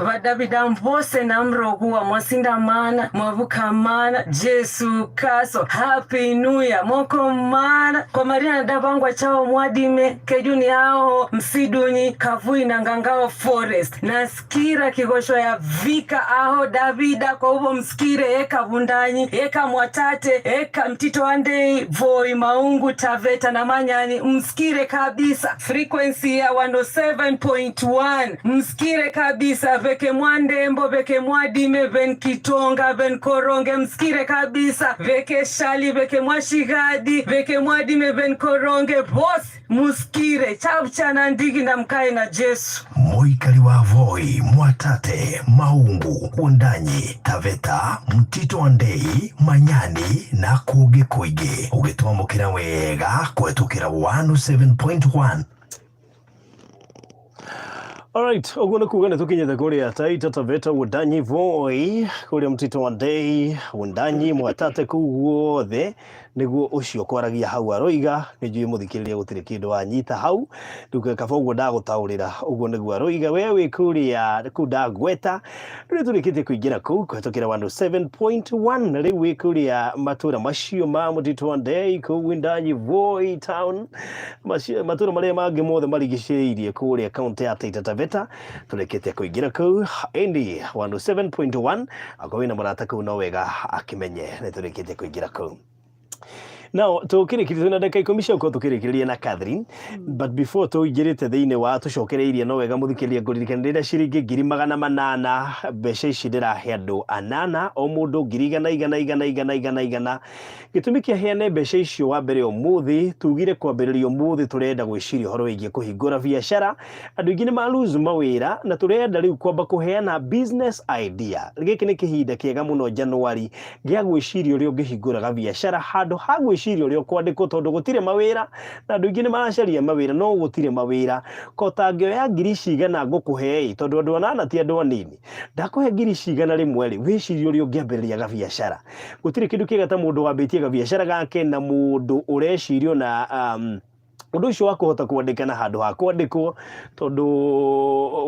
Vadavida mvose na mroguwa mwasindamana mwavukamana Jesu kaso happy new year moko mana kwa marina davangwa chao mwadime kejuni ao msidunyi kavui na ngangao forest nasikira kigosho ya vika aho Davida kwa uvo msikire eka vundanyi eka mwatate eka mtito andei voi maungu taveta na manyani msikire kabisa frequency ya 107.1 msikire kabisa veke mwandembo veke mwadime ven kitonga ven koronge msikire kabisa veke shali veke mwashigadi veke mwadime ven koronge bos musikire chauchana ndigi na mkae na Jesu. Mũikari wa Voi, Mwatate, Maungu, Wundanyi, Taveta, Mtito wa Ndei, Manyani na kũngĩ kũingĩ ũgĩtwamũkĩra wega kũhetũkĩra 107.1. Alright, ũguo nĩ kuga nĩ tũkinyĩte kũrĩa Taita Taveta Wundanyi Voi kũrĩa Mtito wa Ndei Wundanyi Mwatate kũu guothe nĩguo ũcio kwaragia hau aroiga. Nĩ njũĩ mũthikĩrĩria gũtirĩ kĩndũ wanyita hau rĩu kaba ũguo ndagũtaũrĩra ũguo nĩguo aroiga. We wĩ kũrĩa kũu ndagweta rĩu tũrĩkĩtie kũingĩra kũu kũhetũkĩra 107.1 rĩu wĩ kũrĩa matũra macio ma Mtito wa Ndei kũu Wundanyi Voi town matũra marĩa mangĩ mothe marigicĩirie kũrĩa kaunti ya Taita Taveta tũrĩkĩtie kũingĩra kũu ĩndĩ 107.1 akorwo wĩna mũrata kũu no wega akĩmenye nĩ tũrĩkĩtie kũingĩra kũu. Now tũkĩrĩkĩria twĩna ndagĩka 10 cia gũkorwo tũkĩrĩkĩrĩria na Catherine, but before tũingĩrĩte thĩinĩ wa tũcokereirie no wega mũthikĩrĩria ngũririkana ndĩna ciringi 800,000. Mbeca ici ndĩrahe andũ anana o mũndũ ngiri igana igana igana igana igana igana. Gĩtũmi kĩa heane mbeca icio wa mbere ũmũthĩ tugire kwambĩrĩria ũmũthĩ tũrenda gwĩciria ũhoro wĩgiĩ kũhingũra biacara. Andũ aingĩ nĩ ma lose mawĩra na tũrenda rĩu kwamba kũheana business idea. Gĩkĩ nĩ kĩhinda kĩega mũno Januari gĩa gwĩciria ũrĩa ũngĩhingũra biacara handũ ha gwĩciria ũrĩa ũkwandĩkwo tondũ gũtirĩ mawĩra na andũ aingĩ nĩ maracaria mawĩra no gũtirĩ mawĩra. Ko tangĩoya ngiri cigana ngũkũhe ĩ tondũ andũ anana ti andũ anini ndakũhe ngiri cigana rĩmwe rĩ wĩcirie ũrĩa ũngĩambĩrĩria gabiacara. Gũtirĩ kĩndũ kĩega ta mũndũ wambĩtie gabiacara gake na mũndũ ũreciria na ũndũ ũcio wa kũhota kwandĩkana handũ ha kwandĩkwo tondũ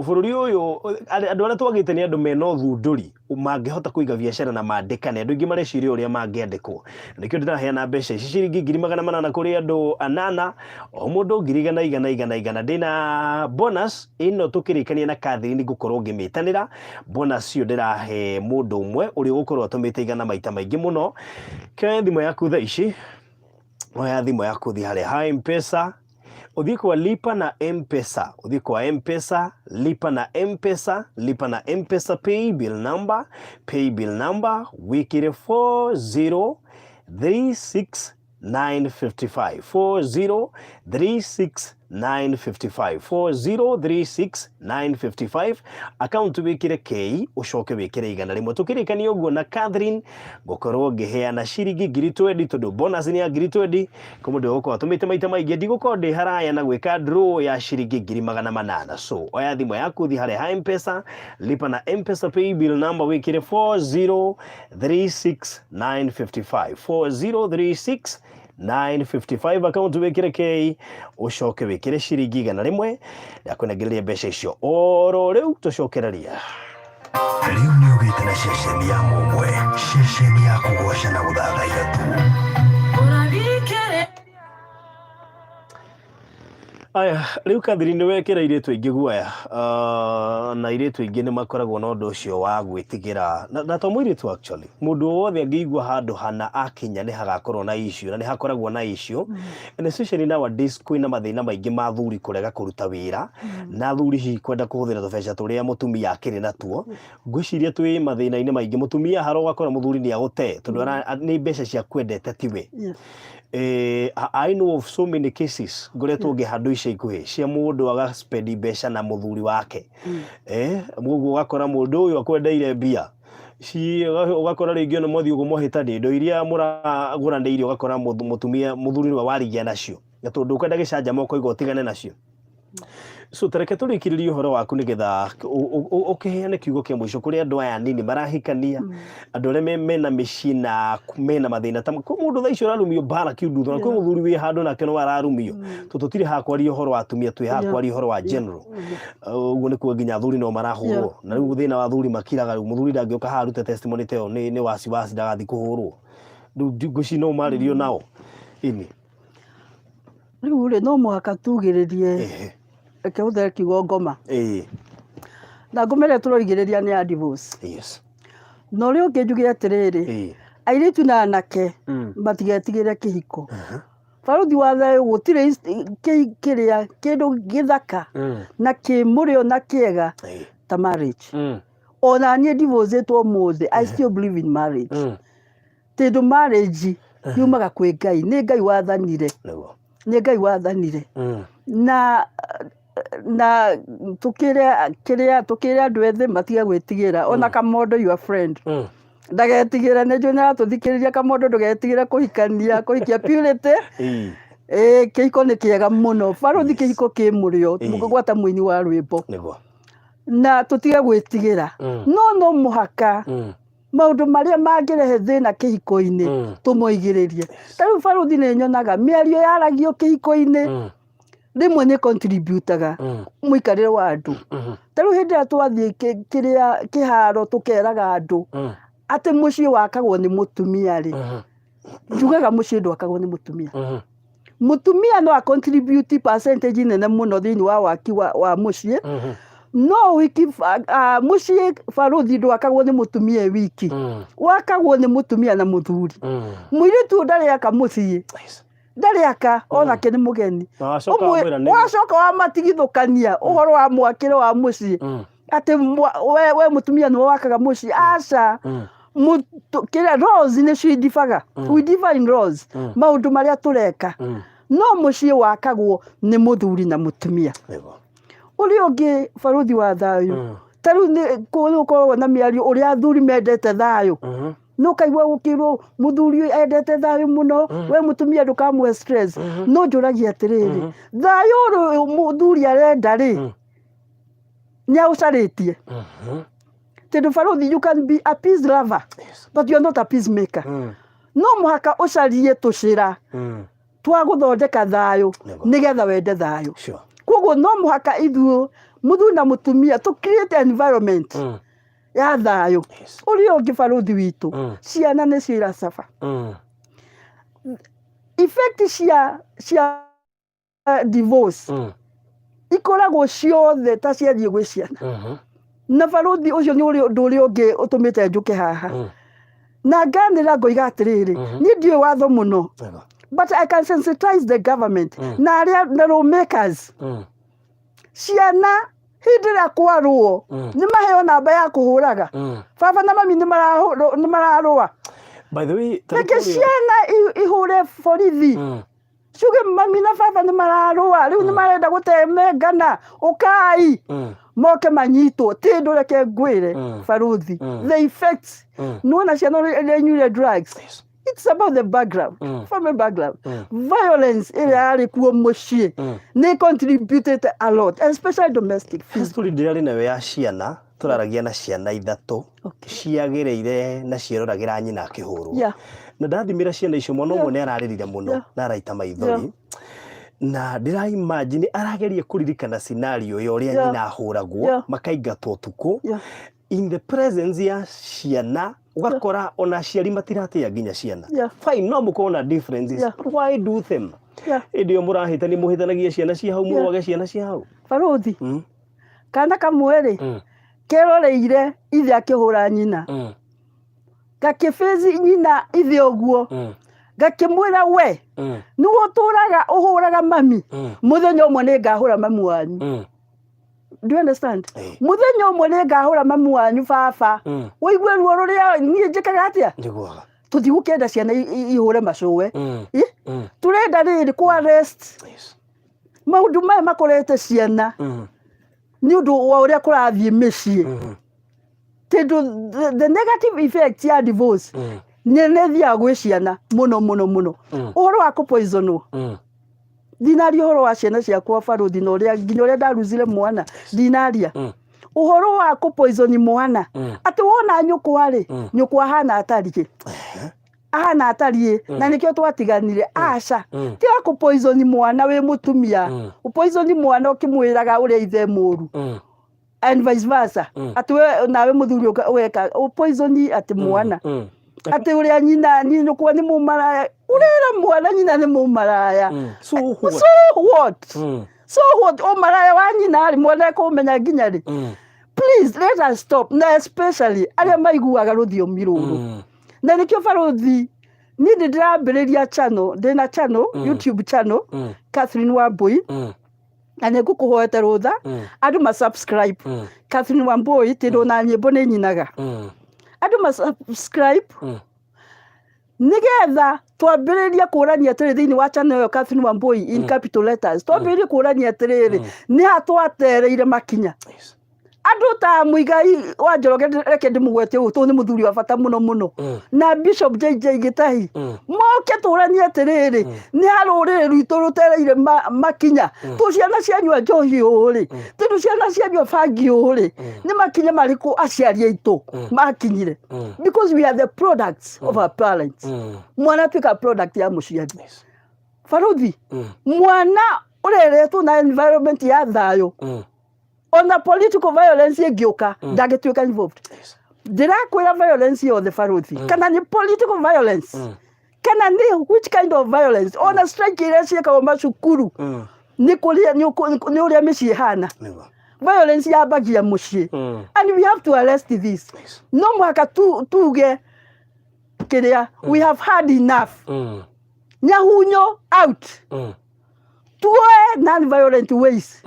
bũrũri ũyũ andũ arĩa twagĩte nĩ andũ mena ũthundũri mangĩhota kũiga biacara na mandĩkane. Andũ aingĩ mareciria ũrĩa mangĩandĩkwo nĩkĩo ndĩraheana mbeca ici ciringi 800,000 kũrĩ andũ anana o mũndũ ngiri igana igana igana igana. Ndĩna bonus ĩno tũkĩrĩkania na Catherine ngũkorwo ngĩmĩtanĩra bonus ĩyo ndĩrahe mũndũ ũmwe ũrĩa ũgũkorwo atũmĩte igana maita maingĩ mũno. Kĩoya thimũ yaku thaa ici, oya thimũ yaku thiĩ harĩa ha M-Pesa ũthiĩ kwa lipa na M-Pesa, ũthiĩ kwa M-Pesa, lipa na M-Pesa, lipa na M-Pesa pay bill number, pay bill number wĩkĩre 4036955 4036955 4036955 account wĩkĩre K ũcoke wĩkĩre 100. Tũkĩrĩkania ũguo na Catherine ngũkorwo ngĩheana ciringi 20,000 tondũ bonus nĩ ya 20,000 kwa mũndũ ũgũkorwo atũmĩte maita maingĩ. Ndigũkorwo ndĩ haraya na gwĩka draw ya ciringi 800,000. So oya thimũ yaku thiĩ harĩa ha M-Pesa, lipa na M-Pesa pay bill number wĩkĩre 4036955 4036955 account wĩkĩre K ũcoke wĩkĩre ciringi 100 ndakũnengereria mbeca icio oro rĩu tũcokereria. Rĩu nĩ ũgĩte na ceceni ya mũmwe, ceceni ya kũgoca na gũthathaiya tu. Aya, rĩu Catherine nĩ wekĩra airĩtu aingĩ guoya na airĩtu aingĩ nĩ makoragwo na ũndũ ũcio wa gwĩtigĩra na to mũirĩtu actually mũndũ o wothe angĩigua handũ hana akinya nĩ hagakorwo na issue na nĩ hakoragwo na issue and especially nowadays kwĩna mathĩna maingĩ ma athuri kũrega kũruta wĩra na athuri hihi kwenda kũhũthĩra tũbeca tũrĩa mũtumia akĩrĩ natuo. Ngwĩciria twĩ mathĩna-inĩ maingĩ mũtumia haro ũgakora mũthuri nĩ agũte tondũ nĩ mbeca ciaku endete tiwe. I know of so many cases ngoretwo ngĩhandwo ica ikuhĩ cia mũndũ agaspendi mbeca na mũthuri wake. Ũguo ũgakora mũndũ ũyũ akwendeire mbia ũgakora rĩngĩ ona mwathiĩ ũguo mwahĩtania indo iria mũragũranĩire ũgakora mũtumia mũthuri nĩwe warigia nacio na tondũ ũkwenda gĩcanjama ũkoiga ũtigane nacio. So ta reke tũrĩkĩrĩrie ũhoro waku nĩgetha ũkĩheane kiugo kĩa mũico kũrĩ andũ aya anini marahikania, andũ arĩa mena mĩciĩ na mena mathĩna ta kwĩ mũndũ thaa ici ũrarumio mbara kiundutho na kwĩ mũthuri wĩ handũ nake no ararumio. Tondũ tũtirĩ haha kwaria ũhoro wa atumia, twĩ haha kwaria ũhoro wa general. Ũguo nĩ kuga nginya athuri no marahũrwo. Na rĩu thĩna wa athuri makiraga rĩu mũthuri ndangĩũka haha arute testimony ta ĩyo nĩ wasiwasi ndagathiĩ kũhũrwo. Rĩu ngwĩciria no marĩrio nao. Ĩni. Rĩu rĩ, no mũhaka tugĩrĩrie, reke hũthĩre kiugo ngoma. Na ngoma ĩrĩa tũroigĩrĩria nĩ ya divorce. Na ũrĩa ũngĩ njuge atĩrĩrĩ, airĩtu na anake matigetigĩre kĩhiko. Barũthi wa thayũ gũtirĩ kĩrĩa kĩndũ gĩthaka na kĩ mũrĩo na kĩega ta marriage. Ona niĩ ndivorcĩtwo ũmũthĩ, I still believe in marriage. Tondũ marriage yumaga kwĩ Ngai, nĩ Ngai wathanire, Nĩguo. nĩ Ngai wathanire. Na na tũkĩre kĩrĩa tũkĩre andũ ethĩ matige gwĩtigĩra ona Kamondo your friend ndagetigĩre nĩ njũĩ nĩ aratũthikĩrĩria Kamondo ndũgetigĩre kũhikania kũhikia Purity. Ĩĩ kĩhiko nĩ kĩega mũno barũthi kĩhiko kĩ mũrĩo gwata mũini wa rwĩmbo. Nĩguo. Na tũtige gwĩtigĩra no no mũhaka maũndũ marĩa mangĩrehe thĩna kĩhiko-inĩ tũmoigĩrĩrie. Ta rĩu barũthi nĩ nyonaga mĩario yaragio kĩhiko-inĩ rĩmwe nĩ contributaga mũikarĩre wa andũ. Ta rĩu hĩndĩ ĩrĩa twathiĩ kĩrĩa kĩharo tũkeraga andũ atĩ mũciĩ wakagwo nĩ mũtumia rĩ, njugaga mũciĩ ndwakagwo nĩ mũtumia. Mũtumia no a contribute percentage nene mũno thĩinĩ wa waki wa mũciĩ, no ũhiki mũciĩ barũthi ndwakagwo nĩ mũtumia e wiki, wakagwo nĩ mũtumia na mũthuri. Mũirĩtu ũyũ ndarĩ aka mũciĩ, ndarĩ aka onake nĩ mũgeni. Na wacoka wamwĩra nĩ- Wacoka wamatigithũkania ũhoro wa mwakĩre wa mũciĩ, atĩ we mũtumia nĩwe wakaga mũciĩ, aca. Kĩrĩa roles nĩcio indibaga, we differ in roles, maũndũ marĩa tũreka, no mũciĩ wakagwo nĩ mũthuri na mũtumia. Nĩguo. Ũrĩa ũngĩ barũthi wa thayũ, ta rĩu nĩ gũkoragwo na mĩario ũrĩa athuri mendete thayũ, nĩ ũkaigua gũkĩrwo mũthuri ũyũ endete thayũ mũno, we mũtumia ndũkamũhe stress. No njũragia atĩrĩrĩ, thayũ ũyũ mũthuri arenda rĩ, nĩ aũcarĩtie? Tondũ barũthi, you can be a peace lover, but you are not a peacemaker. No mũhaka ũcarie tũcĩra twa gũthondeka thayũ nĩgetha wende thayũ. Koguo no mũhaka ithuĩ mũthuri na mũtumia tũ create environment ya thayũ. Ũrĩa ũngĩ barũthi witũ, ciana nĩcio iracaba. Effect cia divorce ikoragwo ciothe ta ciathiĩ gwĩ ciana. Na barũthi ũcio nĩ ũndũ ũrĩa ũngĩ ũtũmĩte njũke haha. Na nganĩra ngoiga atĩrĩrĩ, niĩ ndiũĩ watho mũno, but I can sensitize the government na arĩa na lawmakers. Ciana hĩndĩ ĩrĩa kwarũo nĩ maheo namba ya kũhũraga, baba na mami nĩ mararũa. By the way, ta rĩu Reke kũrĩa- ciana ihũre borithi, ciuge mami na baba nĩ mararũa, rĩu nĩ marenda gũtemengana, ũkai moke manyitwo. Ti ndũ reke ngwĩre barũthi, the effects nĩwona ciana ũrĩa inyuire drugs. It's about the background, family background. Violence ĩrĩa yarĩ kuo mũciĩ nĩ contributed a lot, especially domestic He story ndĩrarĩ nayo ya ciana, tũraragia na ciana ithatũ ciagĩrĩire na cieroragĩra nyina akĩhũrwo. Na ndathimĩra ciana icio, mwana ũmwe nĩ ararĩrire mũno na araita maithori, na ndĩra imagine arageria kũririkana scenario ya ũrĩa nyina ahũragwo, makaingatwo ũtukũ. In the presence ya ciana ũgakora ona aciari matiratĩa nginya ciana. Fine, no mũkorwo na differences, but why do them? Hĩndĩ ĩyo mũrahĩtania mũhĩtanagia ciana cia hau, mũrwage ciana cia hau. Barũthi, kana kamwe rĩ, keroreire ithe akĩhũra nyina, gakĩbĩci nyina ithe ũguo, gakĩmwĩra, "We nĩwe ũtũraga ũhũraga mami, mũthenya ũmwe nĩ ngahũra mami wanyu." Do you understand? Eh. Mũthenya ũmwe nĩ ngahũra mami wanyu, baba, ũigue ruo rũrĩa niĩ njĩkaga atĩa. Njiguaga. Tũtigũkĩenda ciana ihũre macũwe. Ĩ? Tũrenda rĩrĩ kũ arrest maũndũ maya makorete ciana nĩ ũndũ wa ũrĩa kũrathiĩ mĩciĩ, tondũ the negative effect ya divorce nĩ ĩthiaga gwĩ ciana mũno mũno mũno. Ũhoro wa kũpoisonwo, ndinaria ũhoro wa ciana ciakwa, barũthi, na ũrĩa nginya ũrĩa ndaruzire mwana, ndinaria ũhoro wa kũpoison mwana, atĩ wona nyũkwa rĩ, nyũkwa ahana atariĩ, ahana atariĩ, na nĩkĩo twatiganire. Aca, tiga kũpoison mwana wĩ mũtumia, ũpoison mwana ũkĩmwĩraga ũrĩa ithe mũru, and vice versa, atĩ we nawe mũthuri ũgeka ũpoison atĩ mwana, atĩ ũrĩa nyina nyũkwa nĩ mũmaraya, ũrera mwana nyina nĩ mũmaraya. So what? So what? So what? Ũmaraya wa nyina rĩ, mwana ekũmenya nginya rĩ? Please let us stop, na especially arĩa maiguaga rũthiomi rũrũ. Na nĩkĩo, barũthi, niĩ ndĩ ndĩrambĩrĩria channel, ndĩna channel, YouTube channel, Catherine Wambui, na nĩ ngũkũhoete rũtha andũ ma subscribe Catherine Wambui, tondũ na nyĩmbo nĩ nyinaga. Andũ ma subscribe nĩgetha twambĩrĩrie kũrania atĩrĩ thĩinĩ wa channel ĩyo, Catherine Wambui in capital letters, twambĩrĩrie kũrania atĩrĩrĩ, nĩ ha twatereire makinya. Andũ ta Mũigai wa Njoroge, reke ndĩmũgwete ũũ tondũ nĩ mũthuri wa bata mũno mũno, na Bishop JJ Gĩtahi, moke tũranie atĩrĩrĩ, nĩ ha rũrĩrĩ rwitũ rũtereire makinya. Tũ ciana cianyua njohi ũũ rĩ, tondũ ciana cianyua bangi ũũ rĩ, nĩ makinya marĩkũ aciari aitũ makinyire? Because we are the products of our parents. Mwana atuĩka product ya mũciari. Baruthi, mwana ũreretwo na environment ya thayũ, ona political violence ĩngĩũka, ndangĩtuĩka involved. Ndĩrakwĩra, violence yothe, baruthi, kana nĩ political violence, kana nĩ which kind of violence, ona strike iria ciĩkagwo macukuru, nĩ kũrĩa nĩ ũrĩa mĩciĩ ĩhana. Violence yambagia mũciĩ, and we have to arrest this. No mũhaka tuge kĩrĩa, we have had enough. Nyahunyo out. Tuoe non-violent ways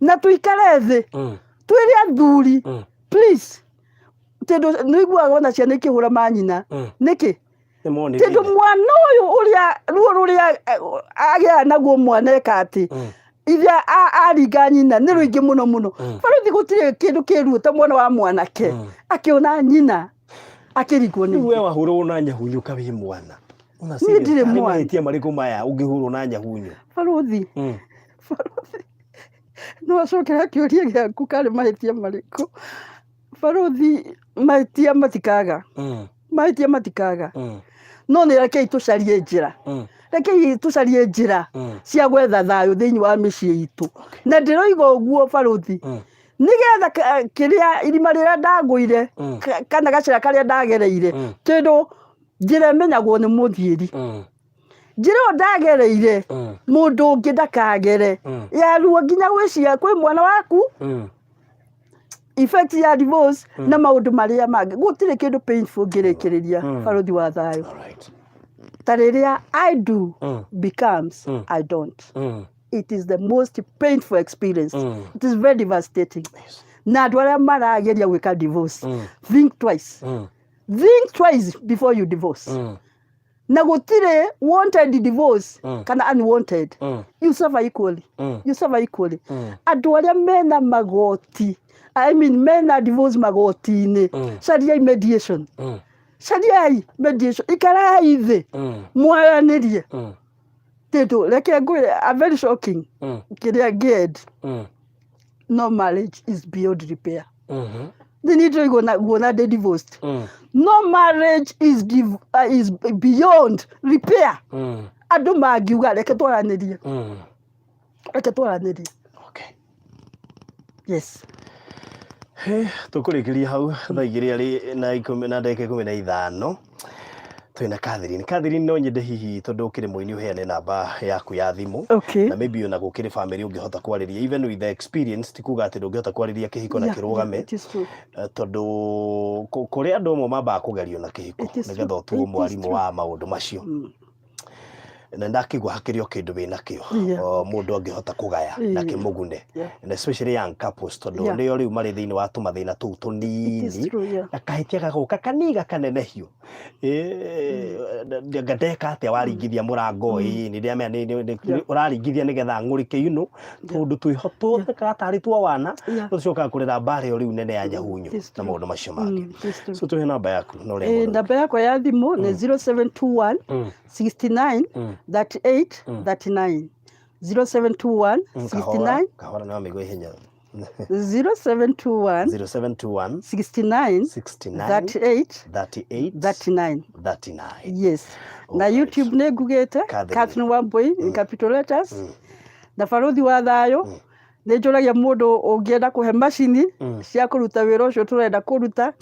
na tuikare thĩ, twĩre athuri, please, tondũ nĩ iguaga ona ciana ikĩhũra manyina nĩkĩ? Nĩ monire Tondũ ithe. Mwana ũyũ ũrĩa ruo rũrĩa agĩaga naguo mwana eka atĩ ithe aringa nyina nĩ rũingĩ mũno mũno. Baruthi, gũtirĩ kĩndũ kĩruo ta mwana wa mwanake akĩona nyina akĩringwo nĩ Rĩu we ithe. Wahũrwo na nyahunyu ka wĩ mwana? Una Niĩ serious? ndirĩ Harĩ mwana. mahĩtia marĩkũ maya ũngĩhũrwo na nyahunyu? Baruthi, baruthi, no acokera kĩũria gĩaku, karĩ mahĩtia marĩkũ? Baruthi, mahĩtia matikaga, mahĩtia matikaga, no nĩ rekei tũcarie njĩra, rekei tũcarie njĩra cia gwetha thayũ thĩinĩ wa mĩciĩ itũ. Na ndĩroiga ũguo, baruthi, nĩgetha kĩrĩa irima rĩrĩa ndagũire kana gacĩra karĩa ndagereire, tondũ njĩra ĩmenyagwo nĩ mũthiĩri, njĩra ĩyo ndagereire, mũndũ ũngĩ ndakagere yaruo nginya gwĩ cia kwĩ mwana waku. Effect ya divorce na maũndũ marĩa mangĩ, gũtirĩ kĩndũ painful ngĩrĩkĩrĩria, baruthi wa thayũ, ta rĩrĩa "I do" becomes "I don't". It is the most painful experience. It is very devastating. Na andũ arĩa marageria gwĩka divorce, think twice, think twice before you divorce. Na gũtirĩ wanted divorce kana unwanted. You suffer equally. You suffer equally. Andũ arĩa mena magoti, I mean, mena divorce magoti-inĩ, cariai mediation, cariai mediation, ikarai thĩ mwaranĩrie, tondũ reke ngwĩre a very shocking kĩrĩa ngĩend, no marriage is beyond repair. Nĩ niĩ ndĩraigua guona ndĩ divorced. No marriage is beyond repair. Andũ mangiuga, "Reke twaranĩrie, reke twaranĩrie." Yes. Tũkũrĩkĩria hau thaa igĩrĩ arĩ na ikũmi na ndagĩka 15 twĩna Catherine. Catherine, no nyende hihi tondũ ũkĩrĩ mũini ũheane namba yaku ya thimũ na maybe ona gũkĩrĩ family ũngĩhota kwarĩria, even with the experience, ti kuga atĩ ndũngĩhota kwarĩria kĩhiko na Yeah, kĩrũgame. It is true. Tondũ kũrĩ andũ amwe mambaga kũgerio na kĩhiko It is nĩgetha true. ũtuo It is mwarimũ true. wa maũndũ macio. Na ndakĩigua hakĩrĩ o kĩndũ wĩnakĩo o mũndũ angĩhota kũgaya na kĩmũgune, and especially young couples, tondũ nĩo rĩu marĩ thĩinĩ wa tũmathĩna tũu It is tũnini true, yeah. na kahĩtia gagoka kaniga kanenehio. Anga ndeka atĩa waringithia mũrango ĩ nĩ ndĩramenya ũraringithia nĩgetha ng'ũrĩke tũndũ twĩho tũthekaga tarĩ twa wana, tũcokaga kũrera mbara ĩyo rĩu nene ya nyahunyo It is na true. maũndũ macio mangĩ. It is true. So tũhe namba yaku na ũrĩa mũndũ Namba yakwa ya thimũ nĩ 0721 69 38 39, 0721 Kahora 69 kahora na mĩigua ihenya. 0721 0721 69 69 38 38 39. 39. Yes, na Alright. YouTube nĩ ngugĩte Catherine. Catherine Wambui in capital letters na Barũthi wa Thayũ. Nĩ njũragia mũndũ ũngĩenda kũhe macini cia kũruta wĩra ũcio tũrenda kũruta,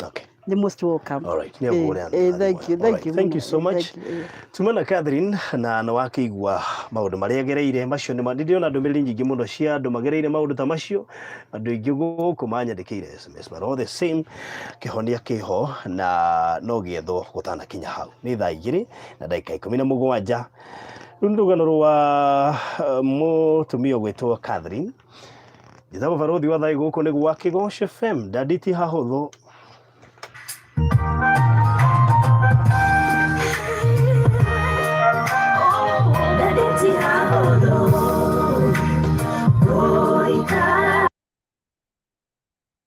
nĩ most welcome. All right. Nĩ ũkũrĩa Thank you, thank you Thank you mũno. so much. Thank you. Tuma na Catherine na nĩ wakĩigua maũndũ marĩa agereire macio. Nĩ ndĩrona ndũmĩrĩri nyingĩ mũno cia andũ magereire maũndũ ta macio. Andũ aingĩ gũkũ manyandĩkĩire SMS, but all the same kĩhonia kĩho na no gĩethwo gũtanakinya hau. Nĩ thaa 2:17. Rĩu nĩ rũgano rwa mũtumia ũgwĩtwo Catherine. Njĩtagwo Barũthi wa Thayũ, gũkũ nĩ gwa Kĩgoco FM. Ndanditi hahũthũ.